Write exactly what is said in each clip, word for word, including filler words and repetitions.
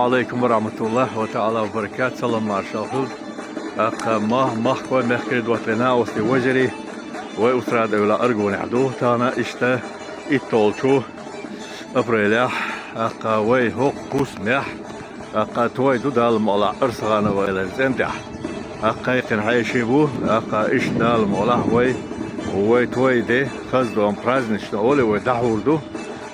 Алейкум ва рахматуллахи ва таала ва баракат. Салам маршал худ. ТӀаккха ма-, махкой мехкарий, доттагӀий, накъостий, вежарий. Вай Устрада-Эвлахь Аргунехь ду. Тахана иштта иттолчу апрелехь, тӀаккха вай хӀокху кхуссамехь, тӀаккха той ду, Дала мукъалахь, АрсагӀановаллин цӀен тӀехь. ТӀаккха кхайкхина хьеший бу, тӀаккха иштта, Дала мукъалахь, вай, вай той де, хаза дон, праздничный олий вай, дӀахьур ду.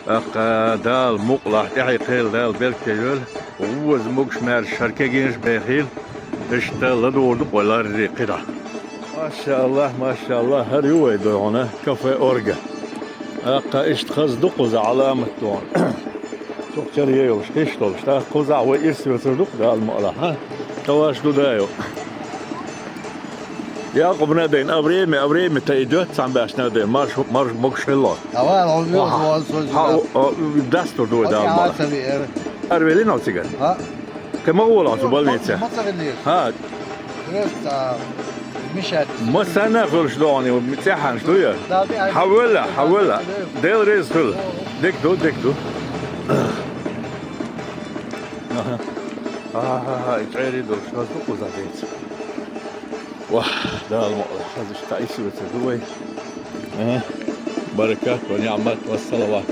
ТӀаккха Дала мукъалахь, тӀаьхье кхел Дала беркате йойла, вовза могуш-маьрша хӀара кегийнаш бехийла, иштта ладугӀур ду-кх вай ларрий кхидӀа. Машаллах, машаллах, хӀара ю вай дойгӀана кафе «Орга». ТӀаккха иштта хаза ду кхузахь, Ӏаламат дойгӀана. Цу чаръе йолуш, хиш долуш, тӀаккха кхузахь вай ирс-оьцур ду-кх, Дала мукъалахь, хӀа? Товаш ду, да, ю. Якъубна а дайна, а время, а время-то идёт, цхьана баьшна а дайна, марш, марш могуш хилла. Давай, он Аха. Вон, вон, Ха, вон. О, о, дастур ду вай, Дала мукъалахь. Аса веер. Арвелина цигара? А? Кхин ма гӀолахь цу больнице? Ма ца вели. ХӀа. Просто мешать. Массарна а хуьлуш догӀу, цӀеххьана ду я? Да, да. Хьан велла, хьан велла. Дела реза хуьлу. Дика ду, дика ду. Аха. Аха, и чӀерий долуш, хаза ду кхузахь дийца. Вах, Дала мукъалахь, хаза иштта ирс-оьцур ду вай. Аха. Баракат ва ниӀмат ва салават.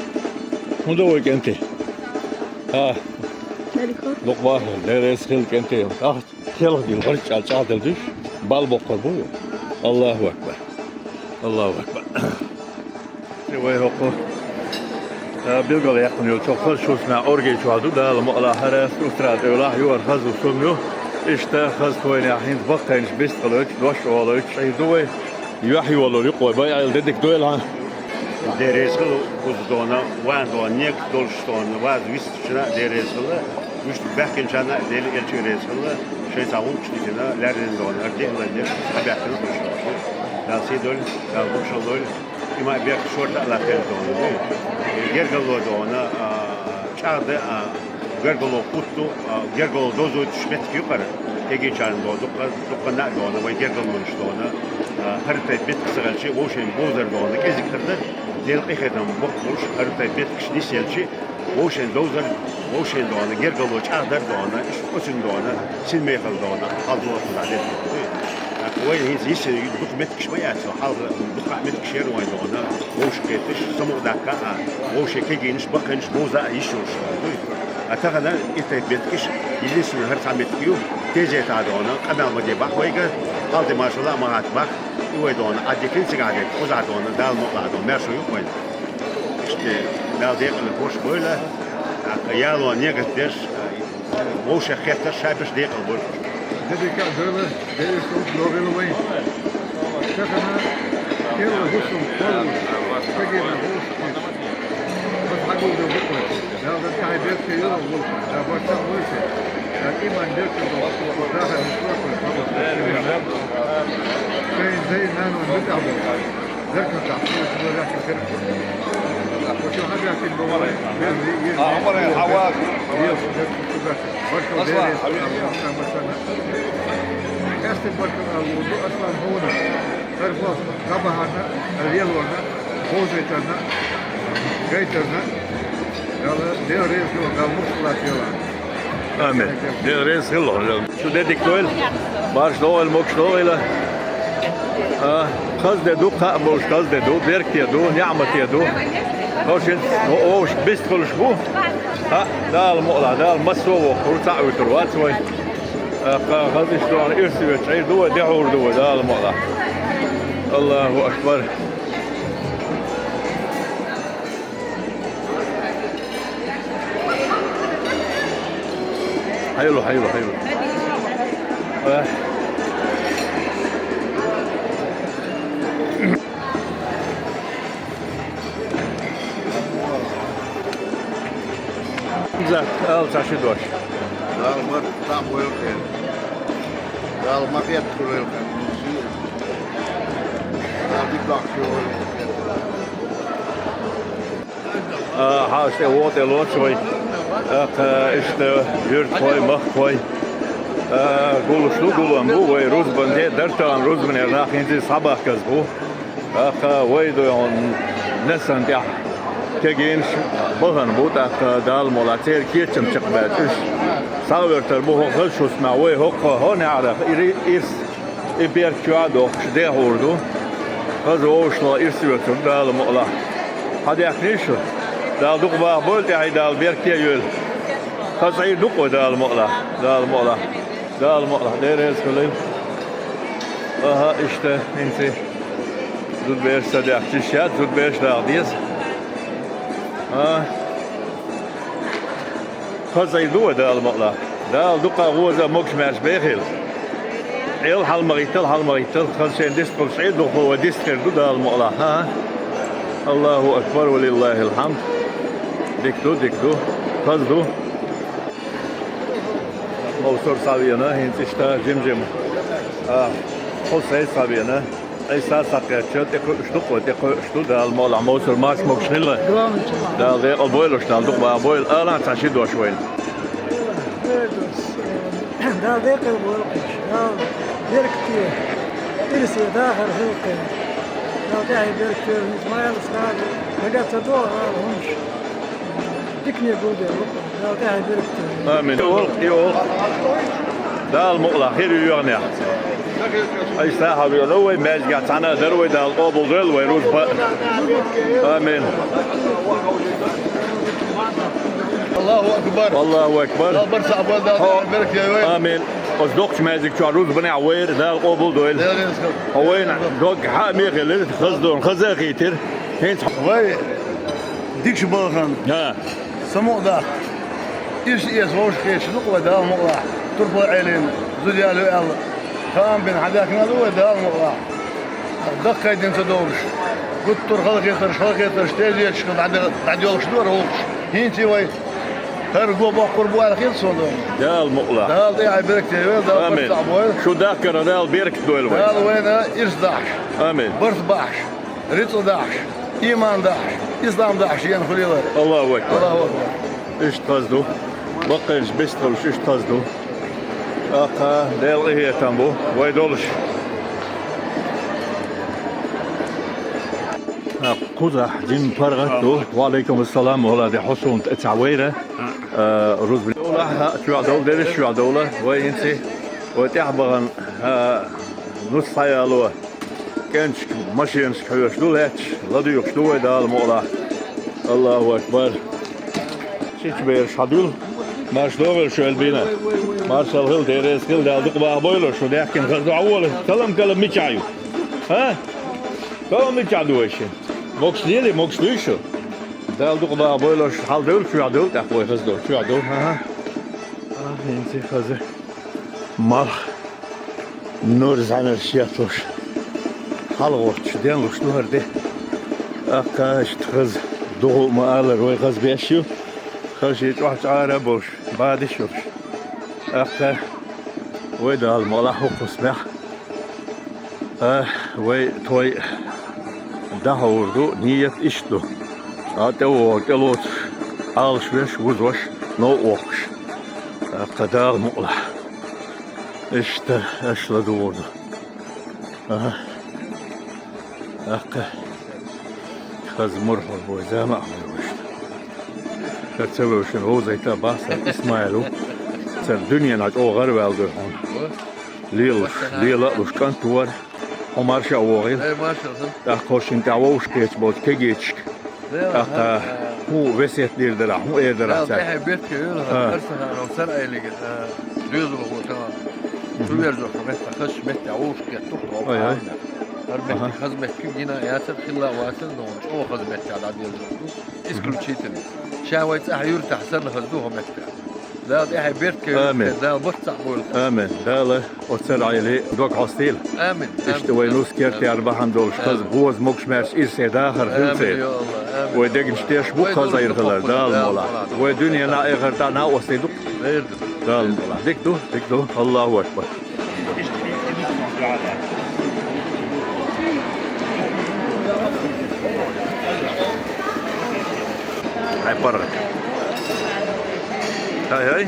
ХӀун ду вай, кӀентий? ХӀа. Дукха бахар, Дела реза хила, кӀентий. Ах, хелхадийла, гӀарчӀ аьлла чӀагӀделла дуьйш, бал боккхур бу. Аллаху акбар. Аллаху акбар. Вай хӀокху, а, билгалъяьккхина йолчу хаза кхуссамехь «Орга» чохь ду, Дала мукъалахь, хӀара Устрада-Эвлахь ю, хӀара хаза кхуссам ю. Иштта хаза тойнехь хӀинца баккхийнаш бистхилойтуш, дош олуьйтуш Ӏийр ду вай. Юьхь йолалур ю-кх вай, байъал де дика дойла хьан. Дела реза хила, кхуза дона, ван дона, некъ долуш дона, ваза вистачунна а Дела реза хила. Вуьшта баьхкинчарна а Дела, элча а реза хила, шайн цхьа гӀуллакхаш дитина, лаьррина дона, хӀара декъала деш, схьабаьхкина кхузахь. Дала сий дойла, Дала бохуш а лойла, и ма бехк шорта а латтийла дона. Гергарло дона, а, чӀагӀда, а, гергарло кхутту, а, гергарло дозуьйтуш меттиг ю-кх хӀара. Кегийчарна дона, дуккха-, дуккханна а дона, вай гергарлонаш дона, а, хӀара тайпа меттиг ца хилча, вовшийн бовзар дона, кӀезиг хир дара, Делан къинхетам боккха болуш, хӀара тайпа меттигаш нисъелча, вовшийн довзар, вовшийн дона, гергарло чӀагӀдар дона, иштта оцун дона, синмехалла дона, хьалдолахь деза. ТӀаккха вайна хӀинца йисина дукха меттигаш ма яц, хьалха дукха меттигаш яра вайн дона, вовшах кхеташ, самукъадаккха а, вовшийн кегийнаш, баккхийнаш бовза а йиш йолуш дуй. А тахана и тайпа меттигаш, единственный хӀара цхьа меттиг ю, тезета дона, къамел ма де боху вайга, хьалха маршалла а ма гӀатта боху, и вай дона, Ӏаддикина цигахь дерг, кхузахь дона, Дала мукъалахь дона, маьрша ю-кх вайна. Иштта, Дала декъала бохуш бойла, тӀаккха яло негат деш, вовшех хеттарш шаберш декъала бойла. Де дика а дойла, Делера стугӀа ловийла вайн. Тахана керла хӀусам, кхоллалуш, стагана хӀусам. Ас хьагулдина бу-кх вай. Дала дан тӀаьхье беркате йойла вай гӀуллакх. Да барт а войша. Да иман беркате йойла. Да хьан муслахой. Шайн дай нанон битӀа бу. Зеркал тӀехь, шуьца ло ваьхкина хир. Оцу хьан баьхкина бу вай? Беза, еза, А, амара, еза, хьан ваза? Еза, еза, еза. Баркалла, Аслан, Дела реза, хьан ваьхкина? Къаьстина баркалла алур ду, Аслан, хьуна. ХӀара болх дӀабахьарна, лелорна, бовзийтарна, гайтарна. Дала, Дела реза хила, Дала мукъ латтийла. Амин. Дела реза хила. Шу де дика дойла, марша догӀийла, могуш догӀийла. А, хаза де ду, кхаъ болуш хаза де ду, беркате ду, ниӀмате ду. Хо шин, хо овш бистхуьлуш бу. А, Дала мукъалахь, Дала массо а воккхур, цхьаъ вуьтур вац вай. А, кха, хаза иштта догӀана ирс а оьцуш Ӏийр ду вай, дехьур ду вай, Дала мукъалахь. Аллаху акбар. Хьайла, хьайла, хьайла. Э. Зак, ала ца ши дош. Дала марша дакъа войла хьан. Дала ма хетта хуьлийла хьан. Дала дика доккхуш йойла хьан. А, хьаша тӀе вон тӀе лоцу вай. ТӀаккха иштта юьртахой, махкахой. А, гулуш ду, гулам бу вай рузбан де, дартан рузбанера нах хӀинца схьабахказа бу. ТӀаккха вай ду хьуна несан тӀехь. Кегийнаш бахана бу тӀаккха, Дала мукъалахь, церан кечам чекхбаьлча уьш. Схьавоьртар бу хӀокху хаза шуьца мехь вай хӀокху хӀокху неӀарах, ирс, и беркат чохь а дохкуш, дехьур ду. Хаза вовшашло ирс оьцур ду, Дала мукъалахь. Хьан даьхкина шу? Дала дукха бахабойла тӀаьхье, Дала беркате а йойла. Хаза Ӏийр ду-кх вай, Дала мукъалахь, Дала мукъалахь. Дала мукъалахь, Дела реза хуьлийла. Аха, иштта, хӀинца зудабераш ца даьхкича, шаьш зудабераш даха деза. А? Хаза Ӏийр ду вай, Дала мукъалахь. Дала дукха гӀоза, могуш-маьрша бехийла. Ӏел хьала ма гӀиттал, хьала ма гӀиттал. Хаза шайна дистхуьлуш Ӏийр ду-кх вай, дистхир ду, Дала мукъалахь. А? Аллаху акбар, ва лиллахил хьамд. Дика ду, дика ду. Хаза ду. Мовсар схьавеана, хӀинца иштта жим-жима. А, Хьусайн схьавеана. Ӏийса схьакхаьчча, тӀекхуьуш ду-кх вай, тӀекхуьуш ду, Дала мукъалахь, Мовсар, марша могуш хила. Дала декъала бойла уьш, Дала дукха бахабойла. Ала цхьа ши дош вайна. Дала декъала бойла уьш, Дала беркате, ирсе, дахар хила кхин. Дала тӀаьхье беркате, хӀинца ма аьлла цкъа а, дага ца догӀу ала хӀумаш. Дикане гулдер ву, Дала тӀаьхье беркате. Амин. И волх, и волх. Дала мукъалахь, хир ю йоьгӀнехь. Ӏийса схьавеана вай, маьждигехь цхьаьна а дара вай, Дала къобалдойла вай рузба. Амин. Аллаху акбар. Аллаху акбар. Дала барт цхьаъ бойла, Дала тӀаьхье беркате йойла вай. Амин. Оцу доккхачу маьждиг чохь рузбанехь вайра, Дала къобалдойла. Дела реза хуьлда. Хьо вайна дог хьаъ мехаллира, хаза дона, хаза а хийтира. ХӀинца вай дикачу балхана. ХӀа. Самукъадаккха. Ирс эца вовшахкхеташ ду-кх вай, Дала мукъалахь. Турпал Ӏелина зуда ялайо аьлла, хаам бина хьадаьхкина ду вай, Дала мукъалахь. Даккхий дина ца довлуш, гуттар а халахетарш, халахетарш, тезеташкахь дӀа-, дӀадоьлхуш ду хӀара гӀуллакхаш. ХӀинца а вай хӀара го боккхур бу аьлла хета суна. Дала мукъалахь. Дала тӀаьхье беркате йойла, Дала барт цхьаъ бойла. Амин. Шу дахкарах Дала беркат дойла вай. Дала вайна ирс дахьаш. Амин. Барт бахьаш. Рицкъ дахьаш, иман дахьаш, ислам дахьаш шена хуьлийла. Аллаху акбар. Аллаху акбар. Иштта хаза ду. Баккхийнаш бистхуьлуш иштта хаза ду. ТӀаккха Делан къинхетам бу вай долуш. ТӀаккха кхузахь жима паргӀат ду. Ва Ӏалайкум ассалам, Володя, хьо суна тӀе ца вайра. А, рузбан. Чохь довла, дерриш чохь довла. Вай хӀинца, вай тӀаьхьа бахана, а, нус схьаяло. КӀенташка машенашка хьоьжуш ду лаьтташ, ладуьйгӀуш ду вай, Дала мукъалахь. Аллаху акбар. Чича бераш хьадуьллу. Марша догӀийла шу, Эльбина. Маршалла хила, Дела реза хила, Дала дукха бахабойла шу, даьхкина хаза ду, хьавола. Салам-калам мичахь ю? А? Салам мичахь ду вайшин? Могуш лелий, могуш дуй шу? Дала дукха бахабойла шу, хьаладевлла, чохь девлла, тӀаккха вай хаза ду, чохь ду. Аха. А, хӀинца хаза. Малх. Нур зӀаьнарш етталуш, хьалагӀоттуш, денлуш ду хӀара де. ТӀаккха иштта хаза, догӀа а ма аллара, вай хаза беш ю, хаза шен чӀохь чӀара а болуш, бадиш йолуш. ТӀаккха вай Дала мукъалахь хӀокху хӀусамехь, а, вай той дӀахьур ду, нийят иштта ду. А тӀе вогӀу, тӀе лоцуш, Ӏалашвеш, вузош, новкъа воккхуш. ТӀаккха Дала мукъалахь. Иштта аша ладугӀур ду. Аха. ТӀаккха хаза мур хьур бу, зама а хьур бу иштта. ХӀара ца вевшина вовзайта бахсар Исмаил ву. Цара дуьненахь чӀогӀа гӀараваьлла дуй хьуна. Лелалуш, лела а луш кӀант вара. Хьо марша а вогӀийла. ТӀаккха хӀоршинна тӀехь вовшахкхеташ болчу кегийчашка. ТӀаккха хӀун весет дийр дара, хӀун эр дара цаьрга? Дала тӀаьхье беркате йойла хьан, Арсаханов Саръайлига, а, доьзалхо тахана. Шу верзо хьо меттахь, хазачу меттехь вовшахкхетта ду хьо. Ой, ой. ХӀара меттиг хаза меттиг гина а яцара, хилла а вацара, но чӀогӀа хаза меттехь дӀадоьлхуш ду. Исключительно. Ша вай цӀахь юьртахь санна хаза ду хьо меттехь. Дала тӀаьхье беркате йойла, Дала барт цхьаъ бойла. Амин. Дала оцу Саръайлин дог хьостийла. Амин. Иштта вай нус кертара бахьана долуш хаза, боза, могуш-маьрша ирсе дахар хила церан. Вай дегнаш теш бу хаза Ӏийр хилар, Дала мукъалахь. Вай дуьненахь, эхартахь накъостий ду. Дала мукъалахь. Дика ду, дика ду. Аллаху акбар. Хьайн паргӀат. Хьай, хьай.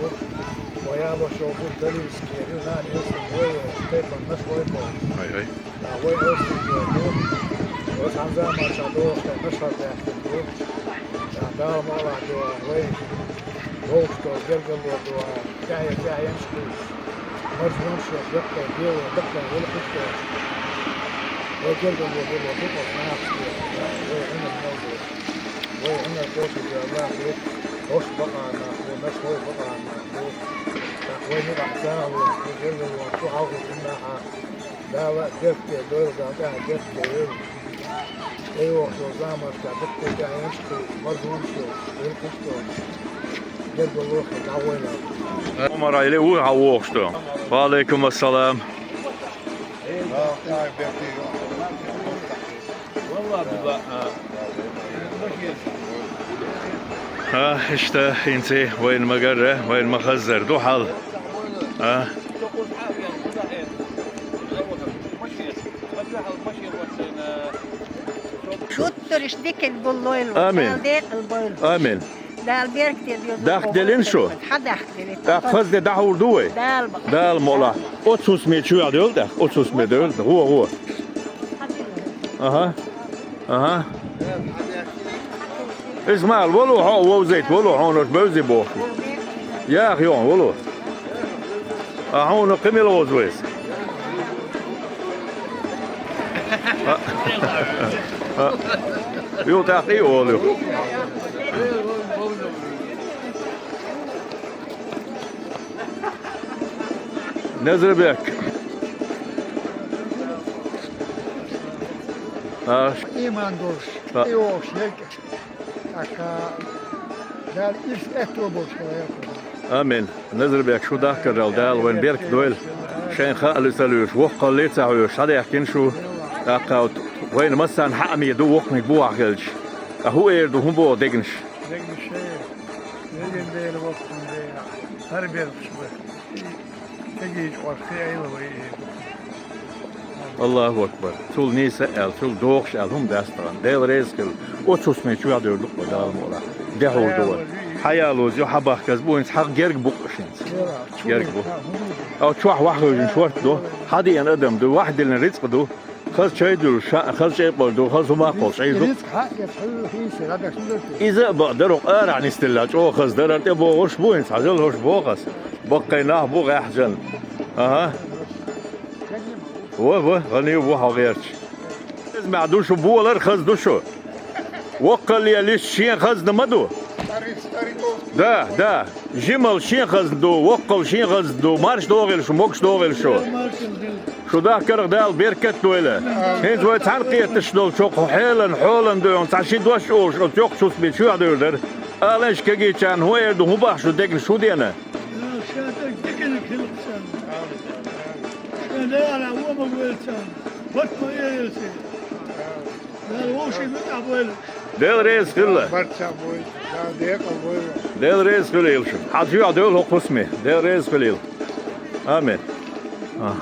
бу. Вай ялош йолчу Далильский, Рязань, Элстон, вай, тайпан наш вай бу. Ай, ай. Да, вай Элстон вай бу. Вай цхьан заманчохь дохуш, наш хьал баьхкина бу. Да, Дала мукъалахь ду, вай вовшашка гергарло ду, тӀаьхье, тӀаьхьенаш кхуьйсуш. Марзонаш йолуш, яккхий, бело, даккхий, вала кхуьйсуш. Вай гергарло, бело ду, оцу нахаца, вай Ӏуьнар мел ду. Вай Ӏуьнар кхочушдоьлла, вай хӀорш бакъа нах бу, наш вай бакъа нах бу. ТӀаккха вай мукъахь цхьа а ву, вай гергарло ду, хьалха хӀиннахьа. Дала а дерг де дойла, Дала тӀаьхьа дерг де йойла. ТӀейогӀучу заманашкахь дуккха тӀаьхьенаш кхуьйсуш, марзонаш йолуш, вала кхуьйсуш, гергарло хир дӀавойла. Омар, Ӏели ву хьан вогӀуш ду? Ва Ӏалайкум ассалам. Ха, иштта хӀинца вайна ма-гарра, вайна ма-хаззара ду хьал. А? Шуьттарш диканиг гуллойла. Амин. Дала декъала бойла. Амин. Дала беркате дойла. Дахделлина шу? Хьан дахделира? ТӀаккха хаза де дӀахьур ду вай? Дала бакъ. Дала мукъалахь. Оцу хӀусаме чоьхьа дойла тӀаккха, оцу хӀусаме дойла. ГӀо, гӀо. Аха. Аха. Исмаил, вало хьо, вовзийта, вало хьуна оцу бевзий боху. Яха йохна, вало. А хьуна кхин мила вовза вайса? А. А. Юха тӀаккха и олу. Назарбек. А. Иман долуш, а, тӀейогӀуш ерг. ТӀаккха Дала ирс аьтто болуш хила яхана. Амин. Назарбек, шу дахкарал Дала вайн беркат дойла. Шайн хаалуьйтуш, воккхалле а ца хьоьжуш, схьадаьхкина шу. ТӀаккха вайна массарна хьаамий ду воккханиг бухахь хилча. Ткъа хӀун эр ду, хӀун боху дегнаш? Дегнаш эр. Веган Дела, воккхун Дела, хӀара беркаташ бу. Кегийчу Ӏош кхиайла вай и. Аллаху акбар. Цул нийса аьлла, цул дохуш аьлла хӀума дац тахана. Дела реза хила. Оцу хӀусаме чу ваьхьа девр ду-кх вай, Дала мукъалахь. Де хьожа ду вай. Хьаялоза ю, хьабахказа бу, хӀинца хьагерга бу-кх уьш хӀинца. Герга бу. Ау, чохь ваьхьа хевшина шорта ду. Хьадеана адам ду, ваьхьа диллина рицкъ ду. Хаза чай дуьллуш, ша-, хаза чӀай къор ду, хаза хӀума кхоллуш, Ӏийр ду. Рицкъ хьаэца хьуьйхийса, хьадаш ду дерш. Иза а бакъдар, хӀокху арахь нисделла, чӀогӀа хаза дара, тӀебогӀуш бу, хӀинца хьажал хӀорш боху ас. Баккхий нах бу гӀеххьажан. Аха. Во, во, гӀанийва ву хьо гӀерташ. Иза мегаш ду шу, болар хаза ду шу. Воккхалла листа шен хазна ма ду. Да, да. Жималла шен хазна ду, воккхалла шен хазна ду. Марша догӀийла шу, могуш догӀийла шу. Шу дахкарх Дала беркат дойла. ХӀинца вай цхьаьна кхеташ долчу хӀокху хьелан, хьолан дуьйхьа цхьа ши дош олуш, оцу йоккхачу хӀусаме чоьхьа девр дара. Алан шу кегийчарна, хӀун эр ду, хӀун боху шу дегнаш, хӀун деана? Ша дерг диканиг хилла царна. Ша Дала вон ма войла царна. Барт ма эла церан. Дала вовшийн муьтӀахь бойла. Дела реза хила. Барт ца бойла. Дала декъал бойла. Дела реза хила, Илшин. Хьан чоьхьа девлла хӀокху хӀусаме. Дела реза хила, Ил. Амин. А.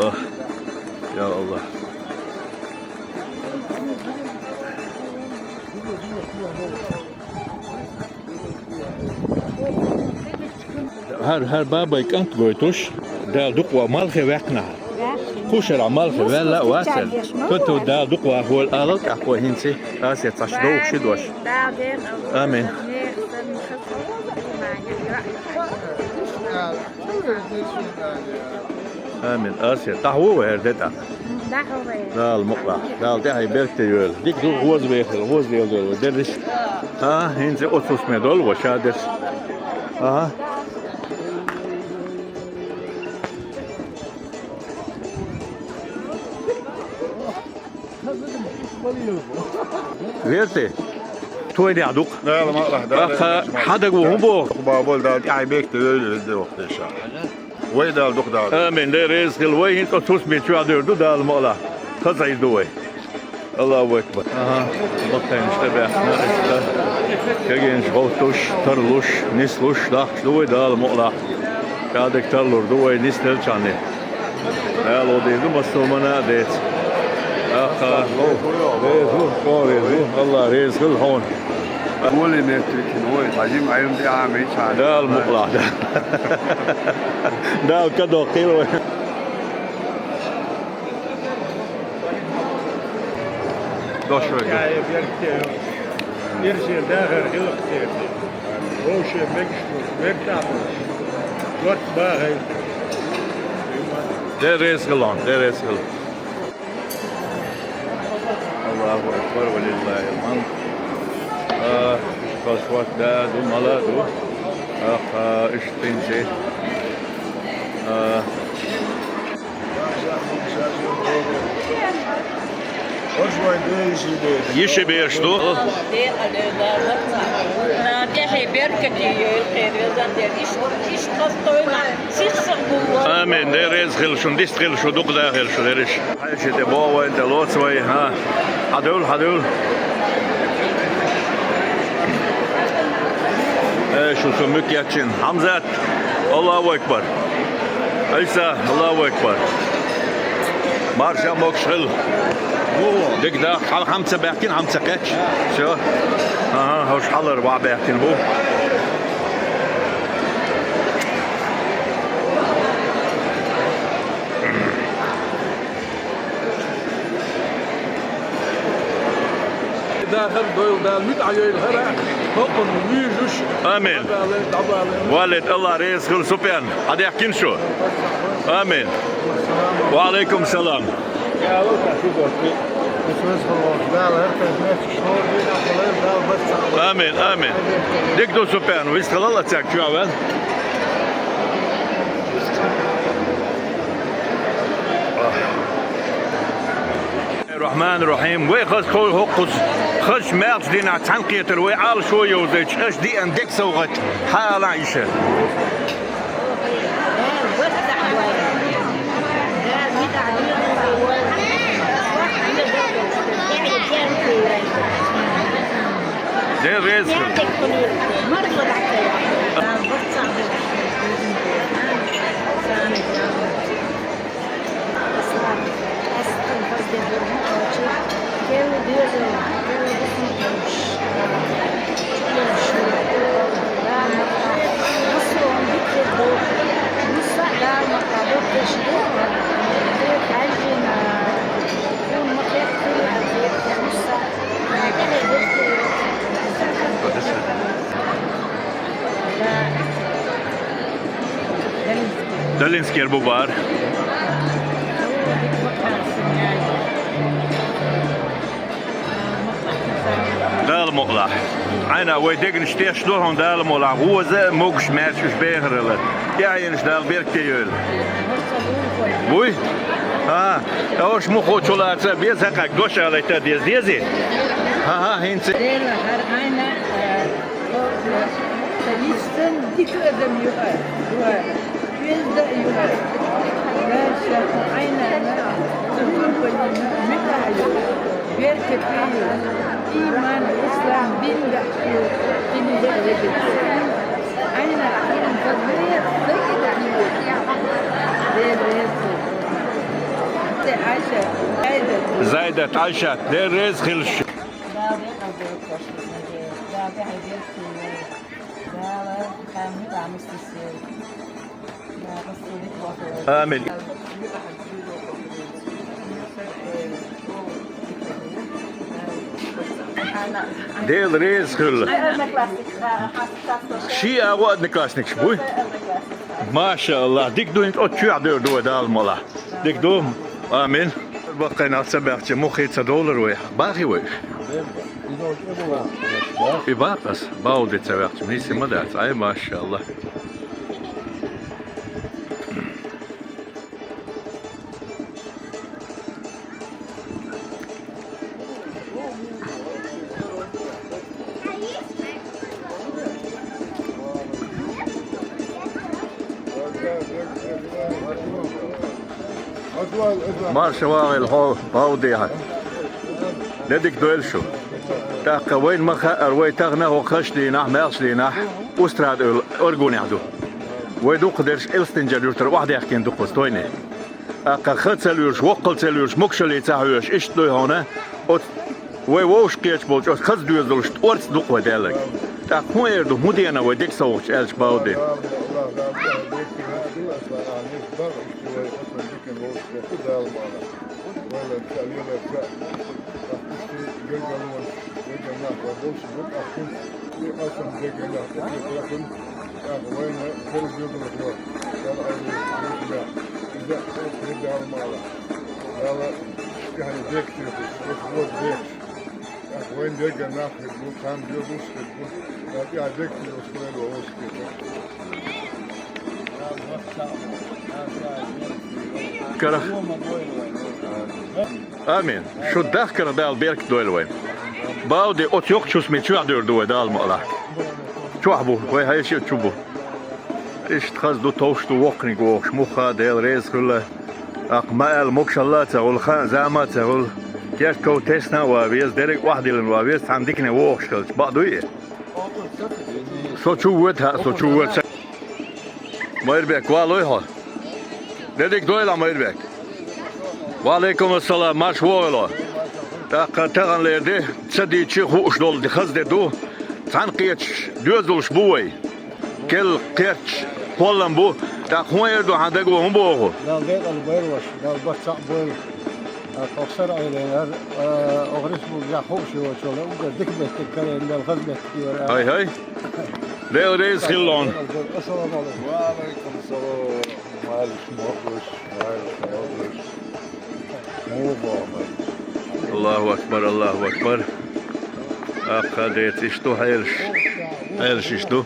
Ах, я Аллах. ХӀара, хӀара бабай кӀант гойтуш, Дала дукха ван малхе ваьккхина хьан. Кху шарахь малхе ваьлла а вацара. Кху ту Дала дукха ван хӀола алал тӀаккха хӀинца, аса цхьаьш довха ши дош. Амин. Амин. Аса, дӀахьо вай хӀара де тӀаккха. Дала мукъалахь. Дала тӀаьхье беркате йойла. Дика ду, гӀоза вехала, гӀоза леладойла вай дерриш. А, хӀинца оцу хӀусаме долу вай ша дерриш. Ага. Верте? Тойнехь ду-кх. Дала мукъалахь, Дала. Аха, хьан дагаву хӀун боху? Бабол Дала тӀаьхье беркате йойла, де вахтеша. Вай Дала дукха Дала. Амин. Де реза хила. Вай хӀинца оцу хӀусаме чоьхьа девр ду, Дала мукъалахь. Хаза Ӏийр ду вай. Аллаху акбар. Ага. Баккхийнаш тӀебаьхкина, иштта. Кегийнаш гӀовттуш, тарлуш, нислуш, дахкаш ду вай, Дала мукъалахь. Кадак тарлур ду вай, нисделчарна. Дала гӀо дийр ду массо а мана а деца. Аха. Реза ву, чӀогӀа реза ву. Аллах реза хила хьуна. Гули меттиг ву, хьажим Ӏилма тӀе Ӏамийча. Дала мукъалахь, да. Дала кадо кхийла вай. Дош вай. Ирсе дахар хилла церан. Вовше мегаш ду, мегаш ду. Дорт бахай. Де реза хила, де реза хила. Аллаху акбар, ва лиллахил хьамд. А, иштта шорта да ду, мала ду. Аха, иштта хӀинца. А. Йиша бераш ду. ТӀехье беркате йойла, кхервезан дер. Иш, иш кхалтойна. Амин. Де реза хила шун, дистхила шу, дукха да хила шу, дерриш. Хьаьший тӀе богӀу вайн, тӀе лоцу вай, хьа? Хьадуьйла, хьадуьйла. Э, шу со муьтӀахь кечйина. Хьамзат, Аллаху акбар. Ӏийса, Аллаху акбар. Марша могуш хила. Дика даха, хьал хьамца баьхкина, хьамца кхечча. Всё. Ага, хӀорш хьалар ваӀ баьхкина бу. Дахар дойла Дала, муьтӀахь йойла хӀара, хӀокхунна вуьйжуш. Амин. ДӀабале, дӀабале. Валет, Аллах реза хила, Супьян. Хьадаьхкина шу? Амин. Ва алейкум салам. Амин, амин. Дика ду, Супьян, вистхилал а цаьрга чоьхьа ваьлла. Рахман Рахим. Вай хаза хой хӀокхуз. Хазачу маьлхачу дийнахь цхьаьнакхетар вай Ӏала шо йовзайча, аша диъан деган совгӀат хьалаан иша. Долинскер бу бара. Дала мукъ лахь. Ӏайна вай дегнаш теш ду хьуна, Дала мукъ лахь. Гӏоза а, могуш а, маьрша уьш бехарала. ТӀаьхьенаш Дала беркате йойла. Буй? ХӀа. Ош мухо чулаца беза хьакъаг дош алайта деза, дезий? ХӀа-хӀа, хӀинца. Дела хьар Ӏайна, э, Ца йиссана дика адам ю хьо, ю хьо. Везда ю хьо. Дальше Ӏайнана, Турбанина, муьтӀахь ю. Беркате ю. Иман, ислам, дин дахь ю. Дин дахь ю. Ӏайна, Ӏайна, Дела реза хила шуна. Зайдат, Ӏайшат, Дела реза хила шуна. Амин. Дела реза хила. Ши агӀо одноклассникаш буй? Маша Аллах, дика ду, хӀинца оцу чоьхьа девр ду вай, Дала мукъ лахь. Дика ду. Амин. Баккхий нах ца баьхча, муххий ца довлар вай. Бахий вай? И баккхас, бауди ца ваьхча, нийса ма дац. Ай, машалла. Марша вагӀийла хьо, бауди хьо. Де дика дойла шу. ТӀаккха вайна ма хаьара, вай тахана хӀокху хаш дийнахь, маьлш дийнахь, Устрада ойла Оргунехь ду. Вай дукхадерш Элстинджер-Юьртара охьадаьхкина ду кхуза тойне. ТӀаккха ха ца луьйраш, воккхал ца луьйраш, могушалле ца хьоьжуш, иштта дуй хьуна, оцу вай вовшахкхеташ болчу оцу хаза доьзалшна тӀорца ду-кх вай даьлларг. ТӀаккха хӀун эр ду, хӀун дена вай дика совгӀаташ аьлча, бауди? Карах. Амин. Шу дахкарх Дала беркат дойла вайн. Бауди оцу йоккхачу хӀусаме чоьхьа девр ду вай, Дала мукъ лахь. Чохь бу, вай хьеший чу бу. Иштта хаза ду, товш ду, воккханиг вогӀуш, мухха Дела реза хуьлла. ТӀаккха ма аьлла, могушалла а ца хуьлу, хан а, зама а ца хуьлу. Керт ков тесна а ван веза, дерриг а охьадиллина ван веза, цхьана дикане вогӀуш хилча. Бакъ дуй и? Со чу воьду хьа, со чу воьду. Майрбек, валой хьо? Де дика дойла, Майрбек. Ва Ӏалайкум ассалам, марша вогӀийла. ТӀаккха таханлера де, ца дийча хууш долу де, хаза де ду. Цхьаьна кхеташ доьзалш бу вай. Керла кхеташ кхоллам бу. ТӀаккха хӀун эр ду хьан даго, хӀун боху? Дала декъала бойла ваша, Дала барт цхьаъ бойла. А тхо сара Ӏелийнера, а, оха республикехь хууш йоцуш йолу, уггар дика меттиг карийна, Дала хаза меттиг йора. Хай, хай. Дела реза хила хьуна. Ассаламу алейкум. Ва алейкум салам. Марш могуш, марш могуш. Муха боху? Аллаху акбар, Аллаху акбар. Аккха деца иштта ду хьелаш. Хьелаш иштта ду.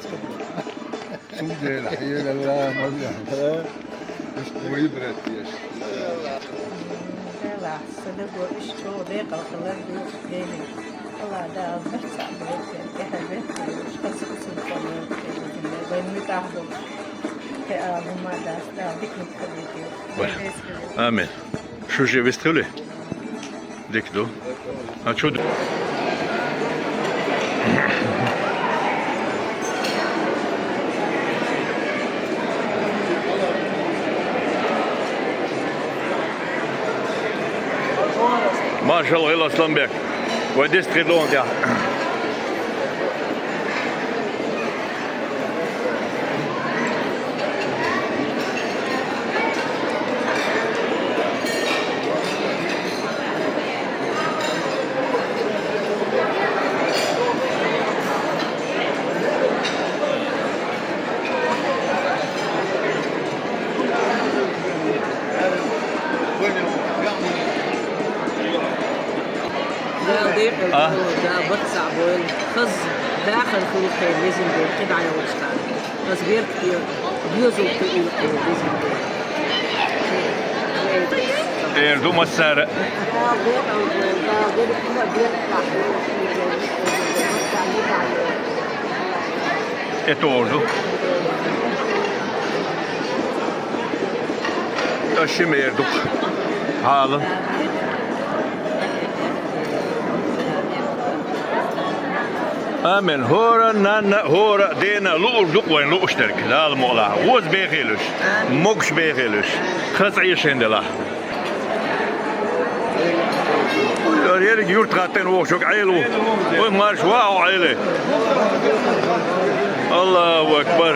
Цундела хьелала ма вехна. Иштта вай брат еш. Дела, са даго иштта чӀогӀа декъал хилар ду, Дела. Алла Дала барт цхьаъ бойла, тӀаьхьа бехке йолуш, хаза хӀусамехь бойла, вайн муьтӀахь болуш. Кхин а хӀума дац, Дала дика меттиг хилийта. Амин. Шу же вистхили? Дика ду. А чу ду? Маршалла хила, Асланбек. Вай дистхир дона тӀехь. Дала декъала А? Дала, Дала барт цхьаъ бойла. Хаза дахар хуьлу кхеран везан Дела, кхидӀа йолчу хана. Хаза беркате, доьзалте хуьлу кхеран везан Дела. Эр ду массара. Дала декъала бойла, Дала дерриг а беркате. Э, тоже. Аш ши мер ду-кх хьала. Амин. ХӀора а нанна, хӀора а дена лууш ду-кх вайн лууш дерг, Дала мукъалахь. Веза бен хуьлуш, могуш бен хуьлуш, хаза Ӏийша хӀинца делахь. Ерриг юрт хаттина вохучуьнга Ӏела ву. Вай марша ваха Ӏела. Аллаху акбар.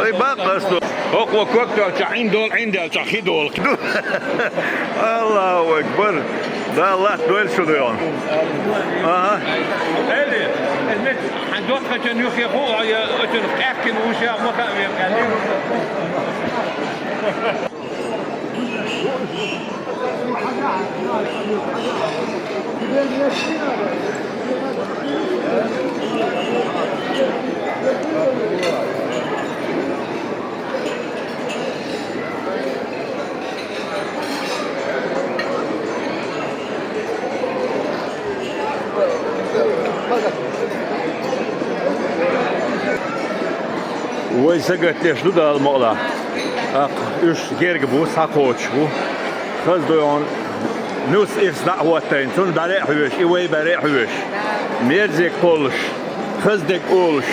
Ай, бакъ ас ду. ХӀокхо ког тоьхча, Ӏин долу, Ӏин делча, хи долу. Аллаху акбар. Дала латта дойла шу дойла. Ага. Хьан доттагӀчун юххе хӀу а я оцунах къаьхкина ву ша ма хаъа вен къаьлли. Вай сагатдеш ду Дала мукъалахь. ТӀаккха уьш герга бу, схьакхочуш бу. Хаза дойла, нус ирс дӀа а хӀоттайна, цунна баре а хьоьжуш, и вай баре а хьоьжуш. Мерзиг кхоллуш, хаза дерг олуш,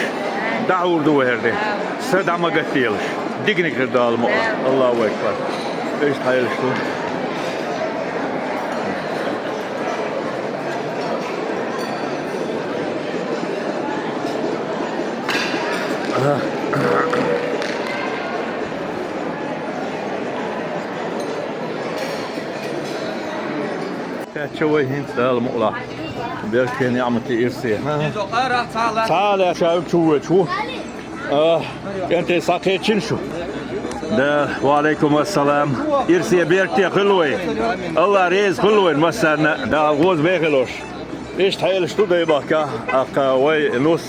дӀахьур ду вай хӀара де. Са дӀа ма гатделаш. Диканиг хир Дала мукъалахь. Аллаху акбар. Иштта хьаелаш ду. Кхаьчча вай хӀинца Дала мукъалахь. Беркате, неӀмате ирсе. Цхьа а лаьцна чу воьдуш ву. А, кӀентий, схьакхеччина шу? Да, ва Ӏалайкум ассалам. Ирсе беркате хуьлу вай. Алла реза хуьлу вайн массарна, Дала веза бен хуьлуш. Иштта хьелаш ду дай бахка, аккха вай нус,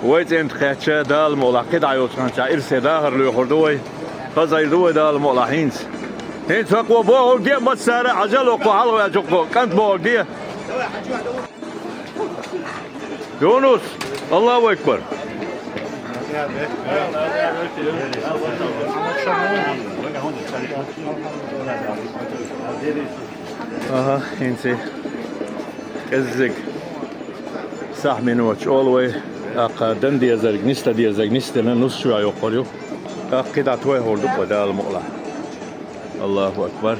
вай цӀента кхаьчча, Дала мукъалахь кхидӀа йолчу ханчохь ирсе дахар лоьхур ду вай. Хаза Ӏийр ду вай Дала мукъалахь хӀинца. ХӀинца хӀокхо бохург де массара а, Ӏажал, хӀокхо хьалхаваьлча хӀокхо кӀант бохург де. Юнус! Аллаху акбар! Ага, хӀинца кӀеззиг сахьмин вачу олу вай, тӀаккха дан дезарг, нисдан дезарг нисдина, нус чу йоккхур ю. ТӀаккха кхидӀа тойхур ду-кх вай Дала мукъалахь. Аллаху акбар.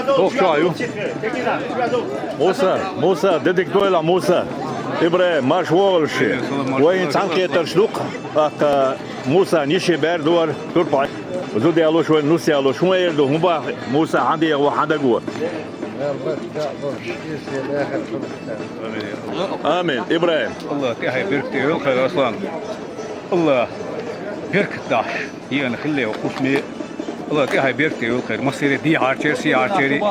ХӀокху чохь ю. Муса, Муса, де дика дойла, Муса. ИбрахӀим, марша вогӀалаш шен. Вайн цхьаьнакхетарш ду-кх, тӀаккха Мусан йише бер дора, турпа. Зуда ялош вайн, нус ялош. ХӀун эр ду, хӀун боху Муса, хьан дегӀо, хьан даго? Амин. ИбрахӀим. Алла тӀаьхье беркате йойла хьайна, Аслан. Алла беркат дахьаш. Еана хилла вай кхушме. Алла тӀаьхье беркате йойла хьайна. Массаре дехьарчаре, сехьарчаре.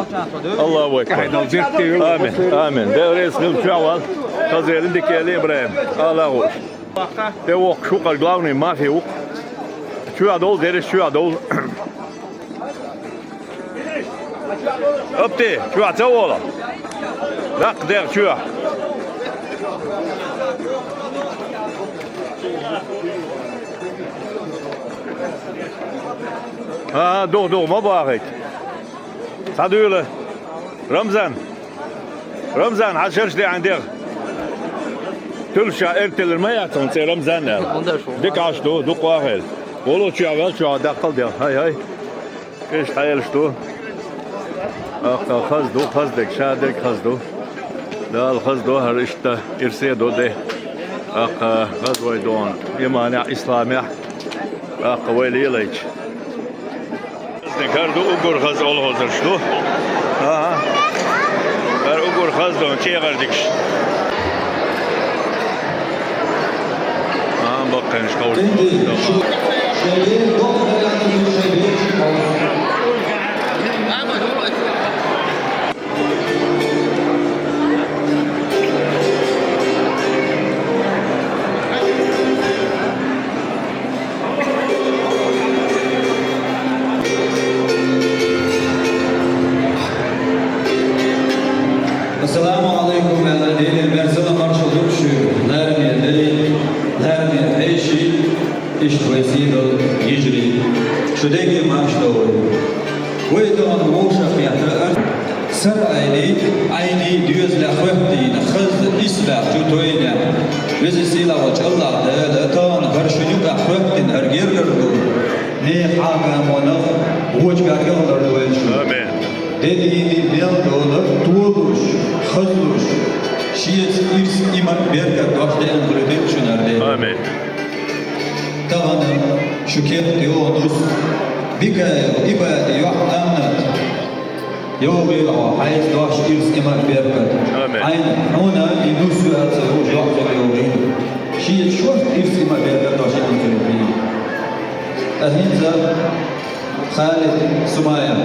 Аллаху акбар. ТӀаьхье Далла беркате йойла. Амин. Амин. Дела реза хила, чохь вала. Хаза Ӏийла, дика Ӏийла, ИбрахӀим. Аллаху. Де воккхуш ву-кх, главный мафи ву-кх. Чохь довла, дерриш чохь довла. Апте, чохь ца вола. Даккха дегӀ чохь. ХӀан-хӀа, духа-духа ма бахийта. Схьадуьйла. Рамзан. Рамзан, хьан шераш деана дегӀ. Туьллуш ша эртеллар ма яц хьуна цӀе Рамзан аьлла. Дика Ӏаш ду, дукха вахийла. Волочу вел чу даккхал дел. Хай, хай. Иштта хьелаш ду. Аккха хаза ду, хаза дерг, ша дерг хаза ду. Дала хаза ду, хӀара иштта ирсе ду де. Аккха хаза вай дон. Иманехь, исламехь. Аккха вай лелайча. ХӀара ду уггар хаза олхазарш ду. Аха. ХӀара уггар хаза ду, чӀегӀар дикаш. Аха, баккхийнаш ховш. Ассаламу Ӏалайкум, аьлла, Делера мерза маршал ду шуьга, лараме дай, лараме хьеший, иштта вай сийдолу йижарий. Шу дерриге марша догӀийла. Вай тахана вовшахкхетта, сара айдий, айдий доьзалехь хӀоьттина, хаза, исбаьхьчу тойнехь. Веза сийлахь волчу АллахӀ Дала тахана хӀара шун юкъахь хӀоьттина хӀара гергара ду. Нехан хьакамонах вочу баьргах лардойла шу. Амин. Де дийне мел долу, толуш, хазлуш, шеца ирс, иман, беркат дош деана хуьлуьйтийла шуна хӀара де. Амин. Тахана шу кепта йогӀу нус, Бикаев Ибади йоӀ Аминат. ЙогӀийла хьо, хьайца дош ирс, иман, беркат. Амин. Хьайна, хьуна и нус ю аьлла ца лууш йоӀ хила йогӀийла. Шеца шорта ирс, иман, беркат дош деана хуьлуьйтийла. Ткъа хӀинца Халид, Сумая,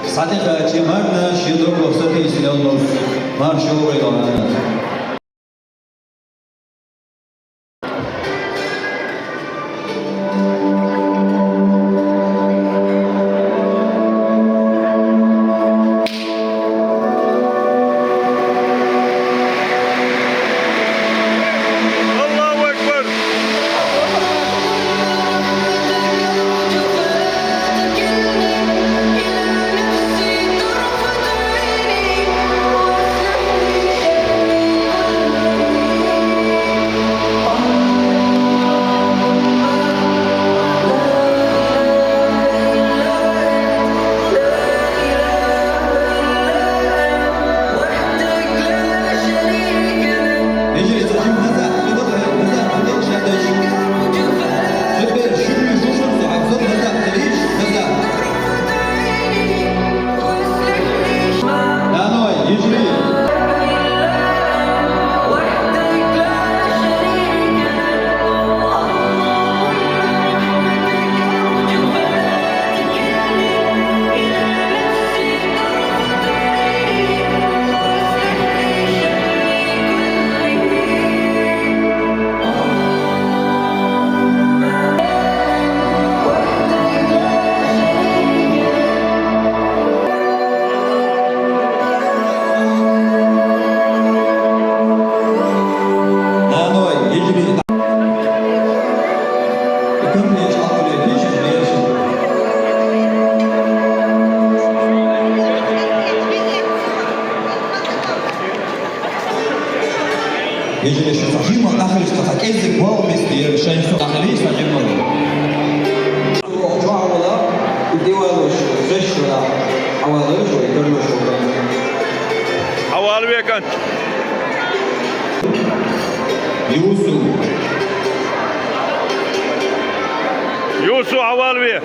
схьатӀекхачий марна шен догӀу сатийсина йолу нус, марша йогӀийла хьуна. Аллаху акбар! Вежарий, шу ца хӀимма нахаллица ца кӀеззиг вогӀу мисте, шайн со нахаллица ца хӀимма. Чохь вала, и дивалуш, зеш вала, хьавалалаш вай, тарлуш вай. Хьавала векан. Юсу. Юсу, хьавала ве.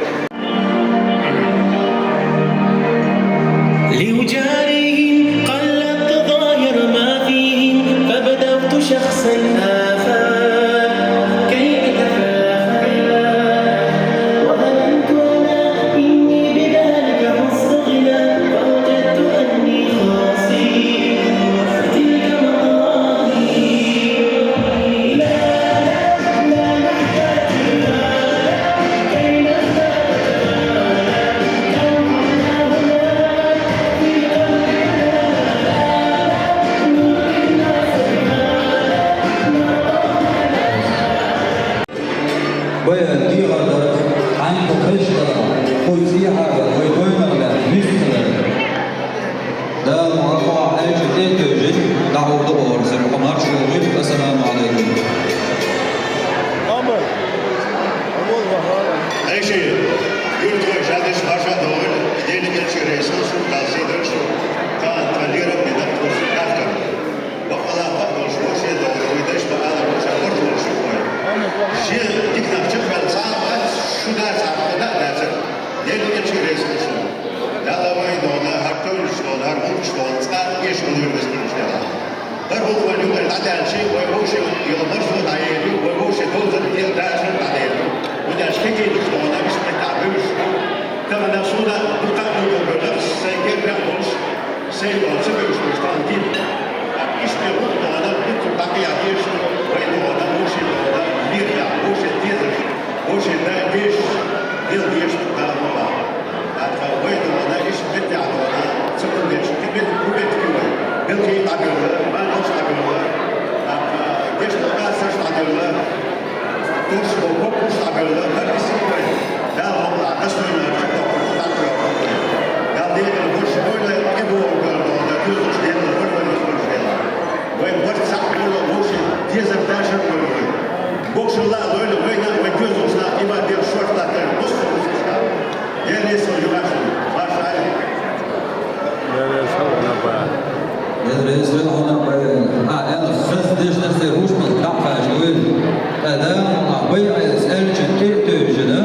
لوجارهم قلت ظاهر ما فيهم، فبدرت شخصا آخر. كيف تفاخر؟ وظننت أنا إني بذلك مستغنى، فوجدت أني خاسر. تلك مقالي. لا، لا، لا نحتاج Дала вай дона, хӀара товраш дона, хӀара гӀулакхаш дона, цкъа а эшам лур веза Дала. ХӀара гӀулакх вайна юкъара дӀадаьлча, вай вовшийн йола марзо дӀаер ю, вай вовшийн довзар, дезар, дашар дӀадаьлар ю. ХӀана аьлча кегий деш дона, иштта меттехь бевзаш ду. Тахана сона дукха а дуьйна бевлла, сайн гергахь а болуш, сайн дона ца бевзаш болуш тахана гина. Иштта гӀулакх дона, дукха дӀакхайкха дезаш ду, вай дона, вовшийн дона, лехьа, вовшийн дезарш, вовшийн да дезаш, Дела дезаш ду Дала мукъ лахь. ТӀаккха вай дона, иштта меттехь дона, ца хӀума деш, кхин меттиг хӀун меттиг ю вай? Белхий дӀабевлла, маьждигаш дӀабевлла, тӀаккха дешна къаьсташ дӀабевлла, дешна коккуш дӀабевлла, хӀара дисина вай. Дала мукъ лахь, достойно чу доккхуш дӀабевлла вай. Дала декъала дерш вайна тӀебогӀур дона, доьзалш декъала вай вайна вай Дела. Вай барт цхьаъ войла, вовшийн дезар, дашар войла вай. Боккъала а войла вайна, вай доьзалшна, и ма дера шорта латтар, массо а рузкъашка. Дела реза хуьлда юкъаршна, марша Ӏайла. Дела реза хуьлда хьуна, Бай. Дела реза хуьлда хьуна, Бай. А, аьлла, хаза дешнаш тӀе хӀуш ма даккхаш войла. Ткъа Дала мукъ лахь, Бай Ӏайса аьллачун тӀе а тевжина,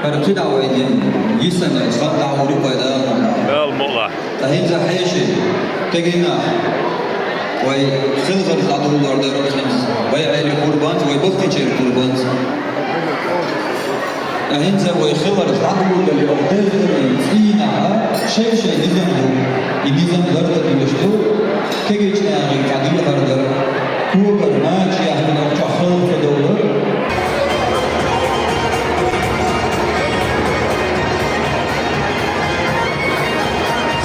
хӀара кхидӀа вай дина йисина хан дӀагӀур ю вай Дала мукъ лахь. Дала мукъ лахь. Ткъа хӀинца хьеший, кегий нах, вай хелхарца дӀадолалур дара хӀинца, вай Ӏаьлий къурбанца, вай баккхийчеран къурбанца. Ткъа хӀинца вай хелхарца дӀадолалуш долу дезачу цӀийнахь шайн-шайн низам ду. И низам лардан дезаш ду, кегийчу нахе цхьа дехар дар, когара мача яьккхина, чохь хелха ца довлар.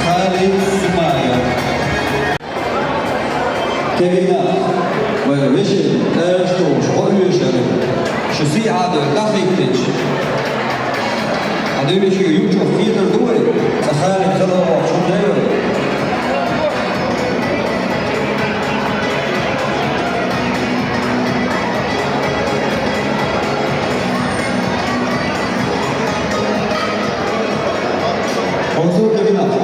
Халид Сумаев. Кегий нах, вай вешин, аьшка долуш, гӀо оьшуш, шу сий Ӏадойла дӀахӀиттича. Хьан девллачуьнга юучух кхетар ду вай, цкъа Халид хала вахча хӀун дай вай? Хьо со кегий нах.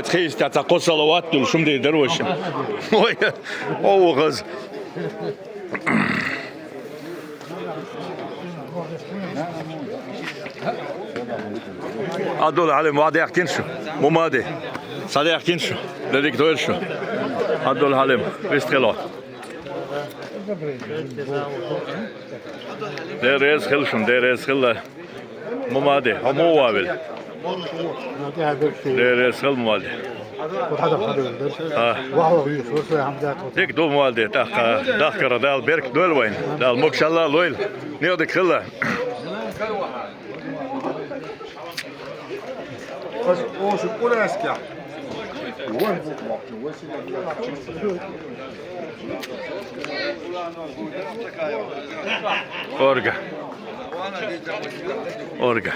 Хьийста цхьа кхо салават дуллуш хӀума дийр дара вайша. Ой, овхаз. Абдул-Хьалим, ваха даьхкина шу? Мумади. Схьадаьхкина шу? Дерриг дойла шу. Абдул-Хьалим, вистхило. Дера реза хила шуна, Дера реза хила. Мумади, хьо муха вавил? Дера реза хила, Мумади. А. Дика ду, Мумади, тӀаккха дахкара Дала беркат дойла вайна. Дала могашалла а лойла. Некъ дика хила. Орга. Орга.